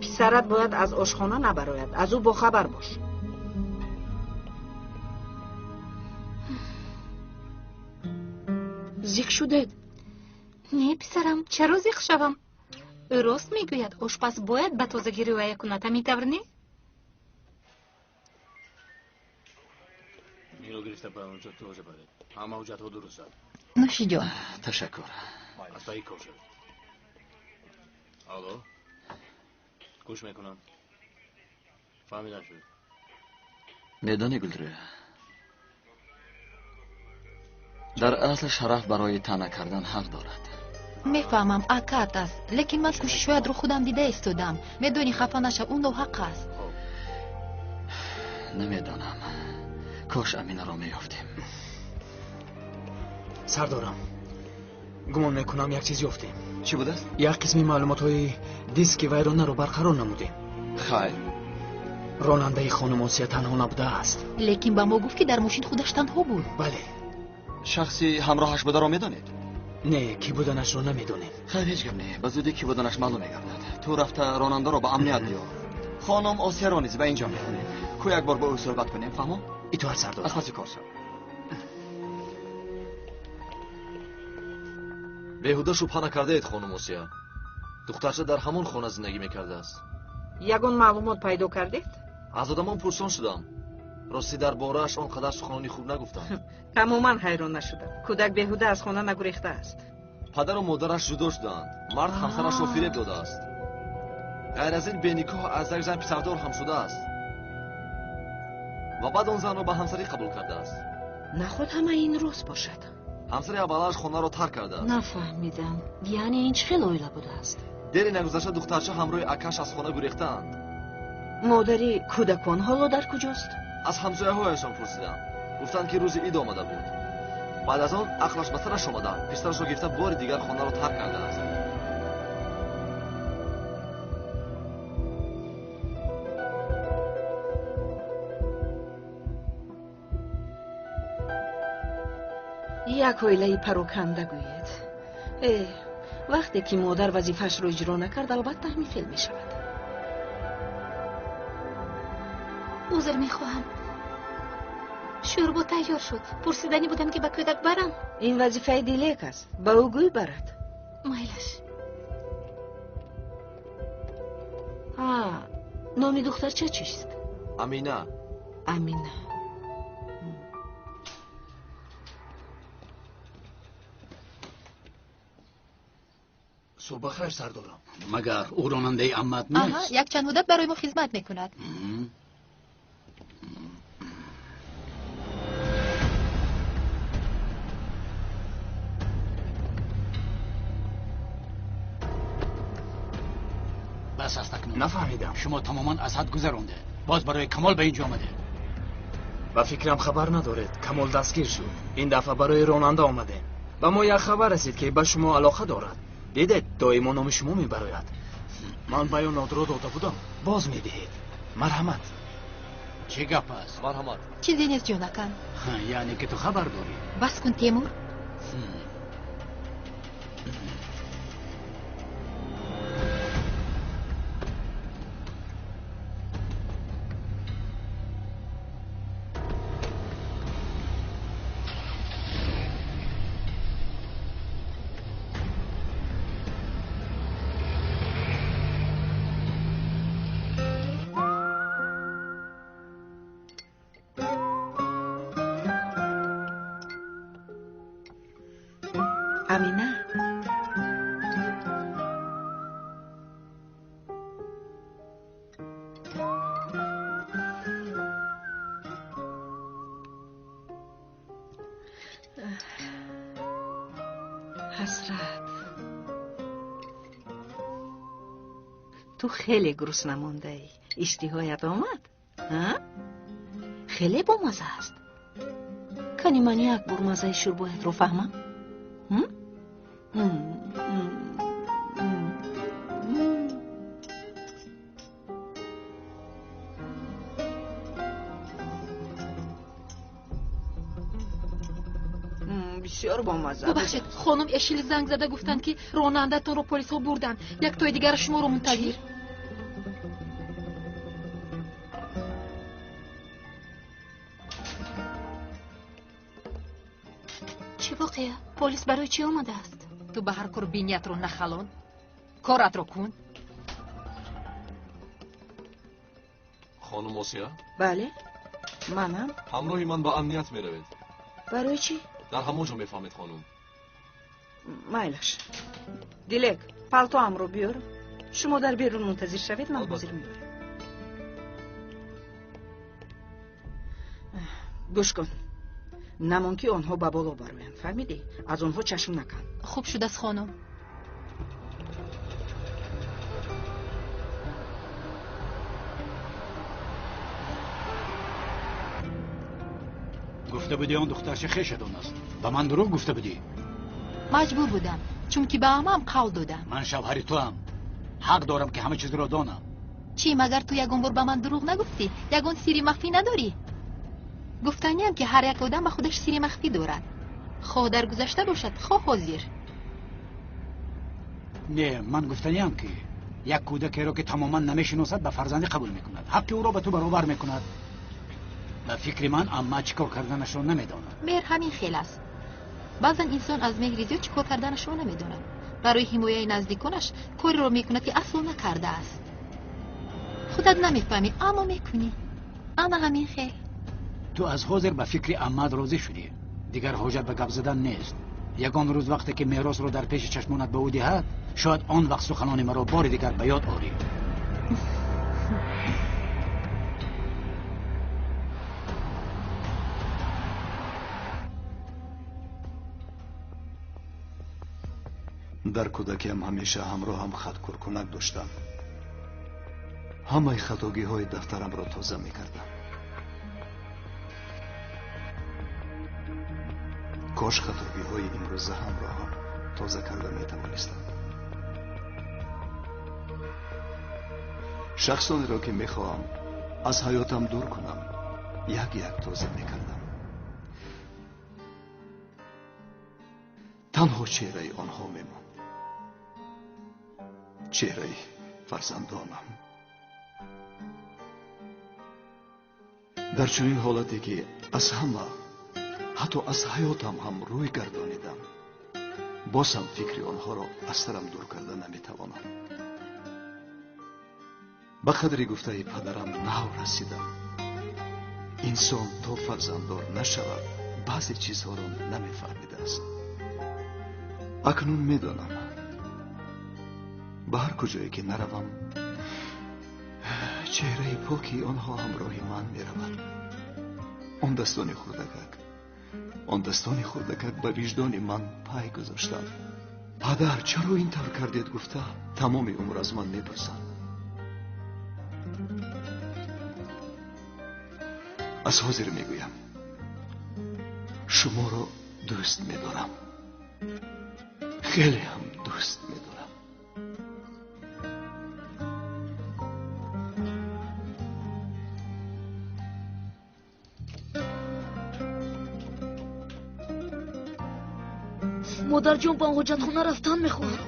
Писарат бояд аз ошхона набарояд, аз ӯ бохабар бош. Зиқ шудед? Не, писарам, чаро зиқ шавам? Ӯ рост мегӯяд, ошпаз бояд ба тозагӣ риоя кунад, ҳамин тавр не? Инро гирифта ба онҷо тоза баред. Ҳама ҳуҷҷатҳо дуруст аст. Нӯшиҷон. Ташаккур. Аз пайи кор шавед. Алло, гӯш мекунам. Фаҳмида шуд. Медонӣ, Гулрӯя, дар асл Шараф барои таъна кардан ҳақ дорад. Мефаҳмам, акаат аст, лекин ман кӯшишҳоятро худам дида истодам. Медонӣ, хафа наша, ӯ ноҳақ аст. Намедонам, кош Аминаро меёфтем. Сардорам, гумон мекунам як чиз ёфтем. Чӣ будааст? Як қисми маълумотҳои диски вайронаро барқарор намудем. Хайр, ронандаи хонум Осия танҳо набудааст. Лекин ба мо гуфт, ки дар мошин худаш танҳо буд. Бале. Шахси ҳамроҳаш бударо медонед? Не, кӣ буданашро намедонем. Хайр, ҳеҷ гап не, ба зудӣ кӣ буданаш маълум мегардад. Ту рафта ронандаро ба амният биёр. Хонум Осияро низ ба инҷо мехонем. Ку як бор бо ӯ суҳбат кунем, фаҳмо? Итоат, сардорам. Аз паси кор шав. Беҳуда шубҳа накардаед, хонум Осия. Духтарча дар ҳамон хона зиндагӣ мекардааст. Ягон маълумот пайдо кардед? Аз одамон пурсон шудам. Ростӣ, дар борааш он қадар суханони хуб нагуфтанд. Тамоман ҳайрон нашудам. Кӯдак беҳуда аз хона нагурехтааст. Падару модараш ҷудо шудаанд. Мард ҳамсарашро фиреб додааст. Ғайр аз ин, беникоҳ аз як зан писардор ҳам шудааст ва баъд он занро ба ҳамсарӣ қабул кардааст. Наход ҳамаи ин рост бошад. Ҳамсари аввалааш хонаро тарк кардааст. Нафаҳмидам, яъне ин чӣ хел оила будааст? Дери нагузашта духтарча ҳамроҳи акаш аз хона гурехтаанд. Модари кӯдакон ҳоло дар куҷост? Аз ҳамсояҳояшон пурсидам, гуфтанд, ки рӯзи ид омада буд. Баъд аз он ақлаш ба сараш омада, писарашро гирифта бори дигар хонаро тарк кардааст. Як оилаи пароканда гӯед. Э, вақте ки модар вазифаашро иҷро накард, албатта ҳамин хел мешавад. Узр мехоҳам, шӯрбо тайёр шуд. Пурсиданӣ будам, ки ба кӯдак барам. Ин вазифаи Дилек аст, ба ӯ гӯй барад. Майлаш. А номи духтарча чист? Амина. Амина. Субҳ бахайр, сардорам. Магар ӯ ронандаи аммат нест? Аҳа, якчанд муддат барои мо хизмат мекунад. Бас аст акнун. Нафаҳмидам. Шумо тамоман аз ҳад гузарондед. Боз барои Камол ба инҷо омадед. Ба фикрам, хабар надоред, Камол дастгир шуд. Ин дафъа барои ронанда омадем. Ба мо як хабар расид, ки ба шумо алоқа дорад. Дидед, доимо номи шумо мебарояд. Ман баёнотро дода будам. Боз медиҳед. Марҳамат. Чӣ гап аст? Марҳамат. Чизе нест, ҷонакам. Яъне ки ту хабар дорӣ? Бас кун, Темур. Амина, ҳасрат, ту хеле гурусна мондаӣ. Иштиҳоят омад? Хеле бомаза аст. Кани ман як бор маззаи шӯрбоятро фаҳмам? Бисёр бомазза. Бубахшед, хонум Эшил занг зада гуфтанд, ки ронандатонро полисҳо бурданд. Яктои дигар шуморо мунтазир. Чӣ воқеа? Полис барои чӣ омадааст? Ту ба ҳар кор биниятро нахалон, коратро кун. Хонум Осия? Бале, манам. Ҳамроҳи ман ба амният меравед. Барои чӣ? Дар ҳамон ҷо мефаҳмед, хонум. Майлаш. Дилек, палтоамро биёр. Шумо дар берун мунтазир шавед, ман ҳозир меорам. Гӯш кун. Намон ки онҳо ба боло бароянд, фаҳмидӣ? Аз онҳо чашм накан. Хуб шудааст, хонум. Гуфта будӣ он духтарча хешатон аст. Ба ман дурӯғ гуфта будӣ. Маҷбур будам, чунки ба аммаам қавл додам. Ман шавҳари туам. Ҳақ дорам ки ҳама чизро донам. Чӣ, магар ту ягон бор ба ман дурӯғ нагуфтӣ? Ягон сирри махфӣ надорӣ? Гуфтаниям, ки ҳар як одам ба худаш сирри махфӣ дорад. Хоҳ дар гузашта бошад, хоҳ ҳозир. Не, ман гуфтаниям, ки як кӯдакеро ки тамоман намешиносад ба фарзандӣ қабул мекунад. Ҳаққи ӯро ба ту баробар мекунад. Ба фикри ман амма чӣ кор карданашро намедонад. Меҳр ҳамин хел аст. Баъзан инсон аз меҳри зиёд чӣ кор карданашро намедонад. Барои ҳимояи наздиконаш кореро мекунад, ки асло накардааст. Худат намефаҳмӣ, аммо мекунӣ. Ана ҳамин хел. Ту аз ҳозир ба фикри аммат розӣ шудӣ. Дигар ҳоҷат ба гап задан нест. Ягон рӯз вақте ки меросро дар пеши чашмонат ба ӯ диҳад, шояд он вақт суханони маро бори дигар ба ёд орӣ. Дар кӯдакиам ҳамеша ҳамроҳам хаткуркунак доштам. Ҳамаи хатогиҳои дафтарамро тоза мекардам. Кош хатогиҳои имрӯза ҳамроҳам тоза карда метавонистам. Шахсонеро ки мехоҳам аз ҳаётам дур кунам, як як тоза мекардам. Танҳо чеҳраи онҳо мемонд. Чеҳраи фарзандонам. Дар чунин ҳолате ки аз ҳама, ҳатто аз ҳаётам ҳам рӯй гардонидам, боз ҳам фикри онҳоро аз сарам дур карда наметавонам. Ба қадри гуфтаи падарам нав расидам. Инсон то фарзанддор нашавад, баъзе чизҳоро намефаҳмидааст. Акнун медонам, ба ҳар куҷое ки наравам, чеҳраи поки онҳо ҳамроҳи ман меравад. Он дастони хурдакак, он дастони хурдакак ба виҷдони ман пай гузоштанд. Падар, чаро ин тавр кардед гуфта, тамоми умр аз ман мепурсанд. Аз ҳозир мегӯям, шуморо дӯст медорам. Хеле ҳам дӯст медорам. Модарҷон, ба ҳоҷатхона рафтан мехоҳам.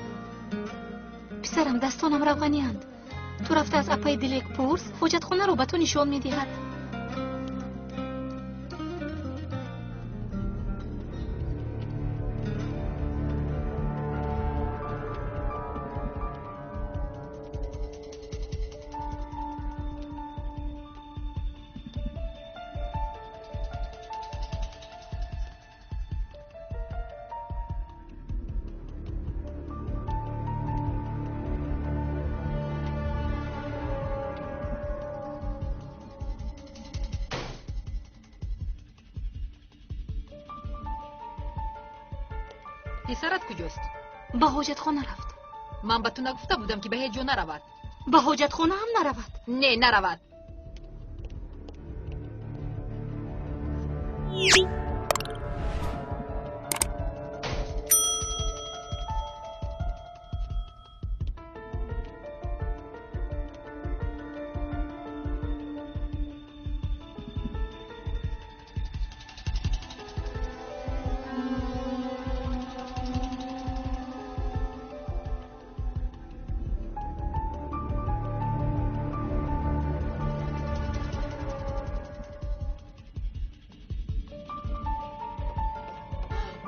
Писарам, дастонам равғанианд. Ту рафта аз апаи Дилек пурс, ҳоҷатхонаро ба ту нишон медиҳад. Писарат куҷост? Ба ҳоҷатхона рафт. Ман ба ту нагуфта будам, ки ба ҳеҷ ҷо наравад? Ба ҳоҷатхона ҳам наравад? Не, наравад.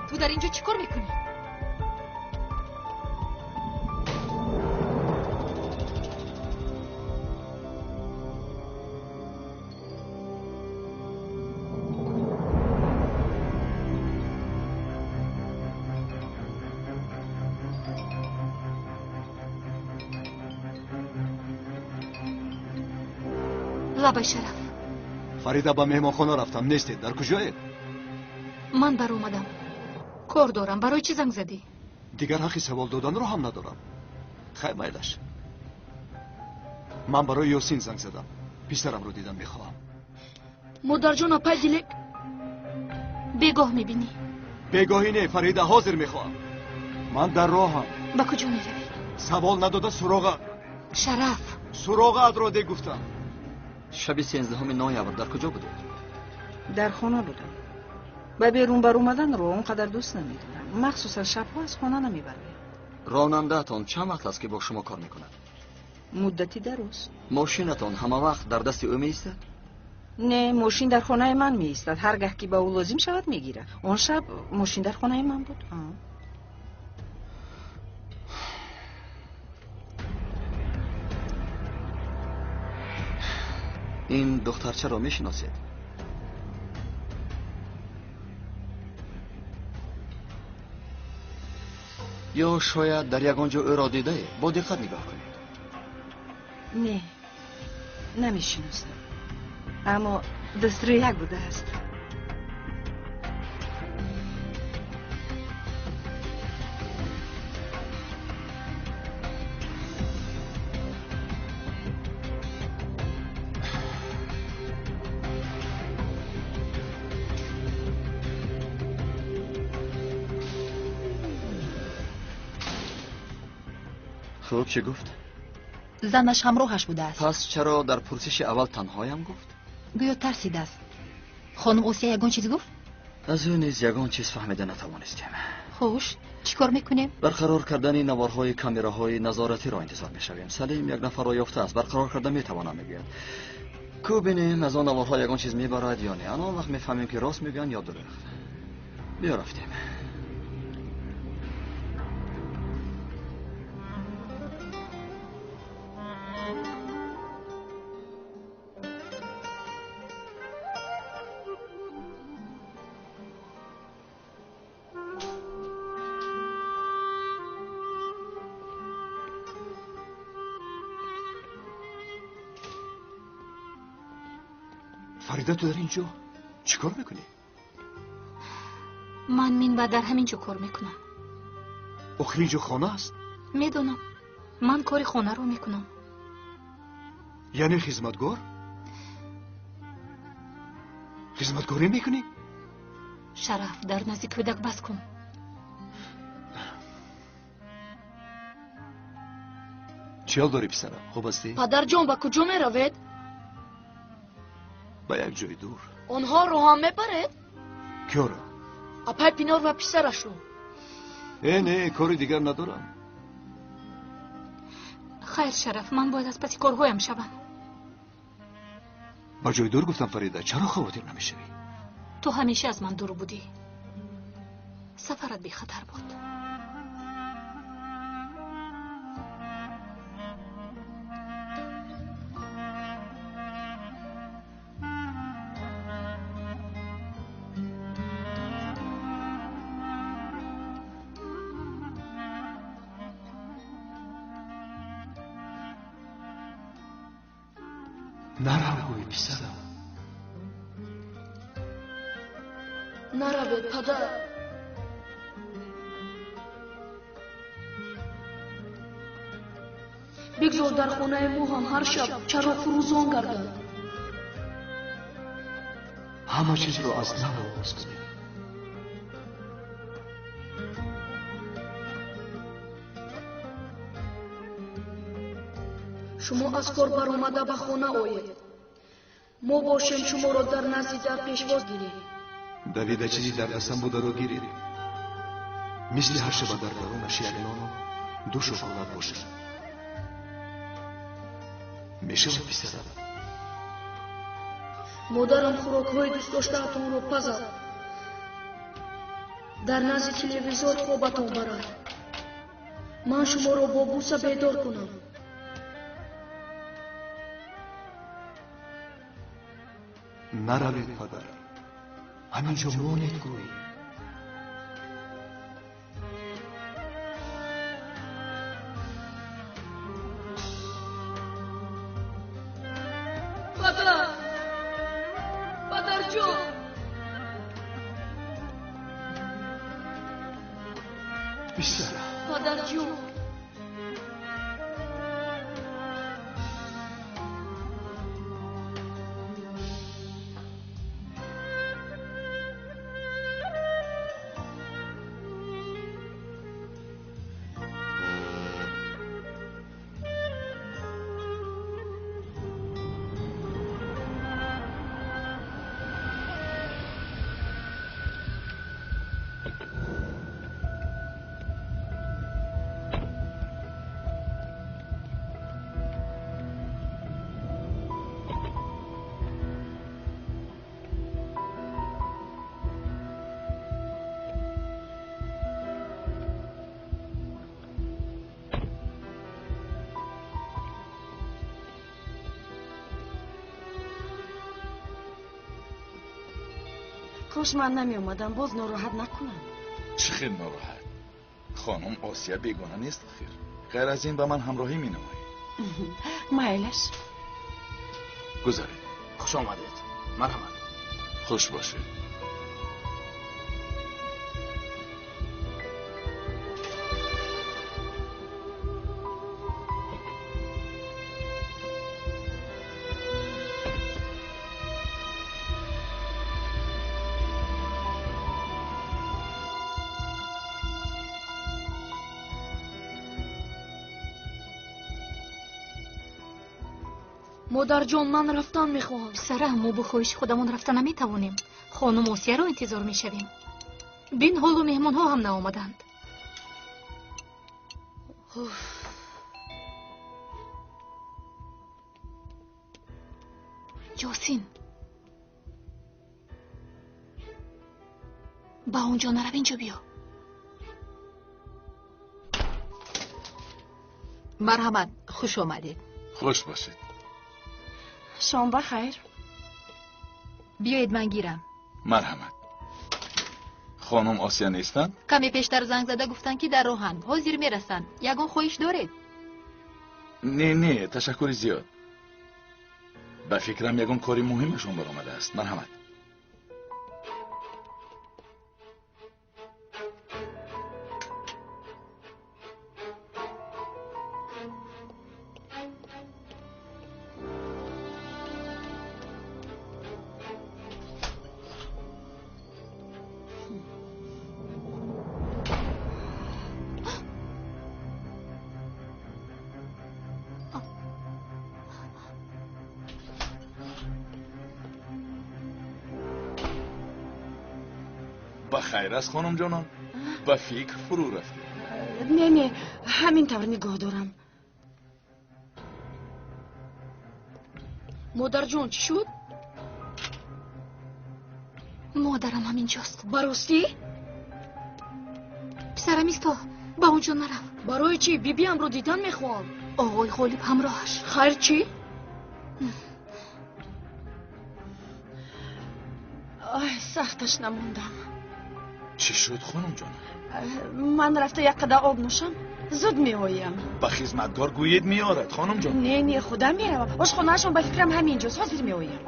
Ту дар инҷо чӣ кор мекунӣ? Лабай Шараф. Фарида, ба меҳмонхона рафтам, нестед. Дар куҷоед? Ман баромадам. Кор дорам. Барои чӣ занг задӣ? Дигар ҳаққи савол доданро ҳам надорам. Хай, майлаш. Ман барои Ёсин занг задам. Писарамро дидан мехоҳам. Модарҷон, апай Дилек. Бегоҳ мебинӣ. Бегоҳӣ не, Фарида, ҳозир мехоҳам. Ман дар роҳам. Ба куҷо меравӣ? Савол надода суроға. Шараф. Суроғаатро де гуфтам. Шаби 13 ноябр дар куҷо будед? Дар хона будам. Ба берун баромаданро он қадар дӯст намедорам. Махсусан шабҳо аз хона намебароям. Ронандаатон чанд вақт аст, ки бо шумо кор мекунад? Муддати дароз. Мошинатон ҳама вақт дар дасти ӯ меистад? Не, мошин дар хонаи ман меистад. Ҳар гаҳ ки ба ӯ лозим шавад, мегирад. Он шаб мошин дар хонаи ман буд. Ин духтарчаро мешиносед? Ё шояд дар ягон ҷо ӯро дидаед? Бо диққат нигоҳ кунед. Не, намешиносам, аммо дастрӯяк будааст. Хуб, чӣ гуфт? Занаш ҳамроҳаш будааст. Пас чаро дар пурсиши аввал танҳоям гуфт? Гӯё тарсидааст. Хонум Осия ягон чиз гуфт? Аз ӯ низ ягон чиз фаҳмида натавонистем. Хуш, чӣ кор мекунем? Барқарор кардани наворҳои камераҳои назоратиро интизор мешавем. Салим як нафарро ёфтааст, барқарор карда метавонам, мегӯяд. Ку бинем, аз он наворҳо ягон чиз мебарад ё не. Он вақт мефаҳмем, ки рост мегӯянд ё дурӯғ. Биё, рафтем. Фарида, ту дар ин ҷо чӣ кор мекунӣ? Ман минбаъд дар ҳамин ҷо кор мекунам. Охир ин ҷо хона аст. Медонам, ман кори хонаро мекунам. Яъне хизматгор? Хизматгорӣ мекунӣ? Шараф, дар назди кӯдак бас кун. Чӣ ҳол дорӣ, писарам? Хуб ҳастӣ? Падарҷон, ба куҷо меравед? Ба як ҷои дур. Онҳоро ҳам мебаред? Кёро? Апай Пинор ва писарашро. Не, кори дигар надорам. Хайр, Шараф, ман бояд аз паси корҳоям шавам. Ба ҷои дур гуфтам, Фарида, чаро хавотир намешавӣ? Ту ҳамеша аз ман дур будӣ. Сафарат бехатар буд. Нарав, гӯй, писарам. Наравед, падар. Бигзор дар хонаи мо ҳам ҳар шаб чароғ фурӯзон гардад. Ҳама чизро аз нав оғоз кунем. Шумо аз кор баромада ба хона оед. Мо бошем шуморо дар назди дар пешвоз гирем. Давида чизи дар дастам бударо гиред. Мисли ҳар шаба дар дарунаш як нону ду шоколад бошад. Мешавад, писарам? Модарам хӯрокҳои дӯстдоштаатонро пазад. Дар назди телевизор хобатон барад. Ман шуморо бо буса бедор кунам. Наравед, падар. Ҳаминҷо монед, гӯй. Падар! Падарҷон! Писарам! Падарҷон! Кош ман намеомадам, боз нороҳат накунам. Чӣ хел нороҳат? Хонум Осия бегона нест охир. Ғайр аз ин ба ман ҳамроҳӣ менамоед. Майлаш. Гузаред. Хуш омадед. Марҳамат. Хуш бошед. Модарҷон, ман рафтан мехоҳам. Писарам, мо бо хоҳиши худамон рафта наметавонем. Хонум Осияро интизор мешавем. Бин, ҳоло меҳмонҳо ҳам наомаданд. Ёсин, ба он ҷо нарав, инҷо биё. Марҳамат, хуш омадед. Хуш бошед. Шом ба хайр. Биёед ман гирам. Марҳамат. Хонум Осия нестанд? Каме пештар занг зада гуфтанд, ки дар роҳанд, ҳозир мерасанд. Ягон хоҳиш доред? Не, не, ташаккури зиёд. Ба фикрам ягон кори муҳимашон баромадааст. Марҳамат. Ба хайр аст, хонум ҷонон? Ба фикр фурӯ рафтед. Не, не, ҳамин тавр нигоҳ дорам. Модарҷон, чӣ шуд? Модарам ҳаминҷост. Ба ростӣ? Писарам, исто, ба он ҷо нарав. Барои чӣ? Бибиамро дидан мехоҳам. Оғои Ғолиб ҳамроҳаш. Хайр, чӣ? Ой, сахташ намондам. Чӣ шуд, хонумҷон? Ман рафта як қадар об нӯшам, зуд меоям. Ба хизматгор гӯед, меорад, хонумҷон. Не, не, худам меравам. Ошхонаашон ба фикрам ҳамин ҷост. Ҳозир меоям.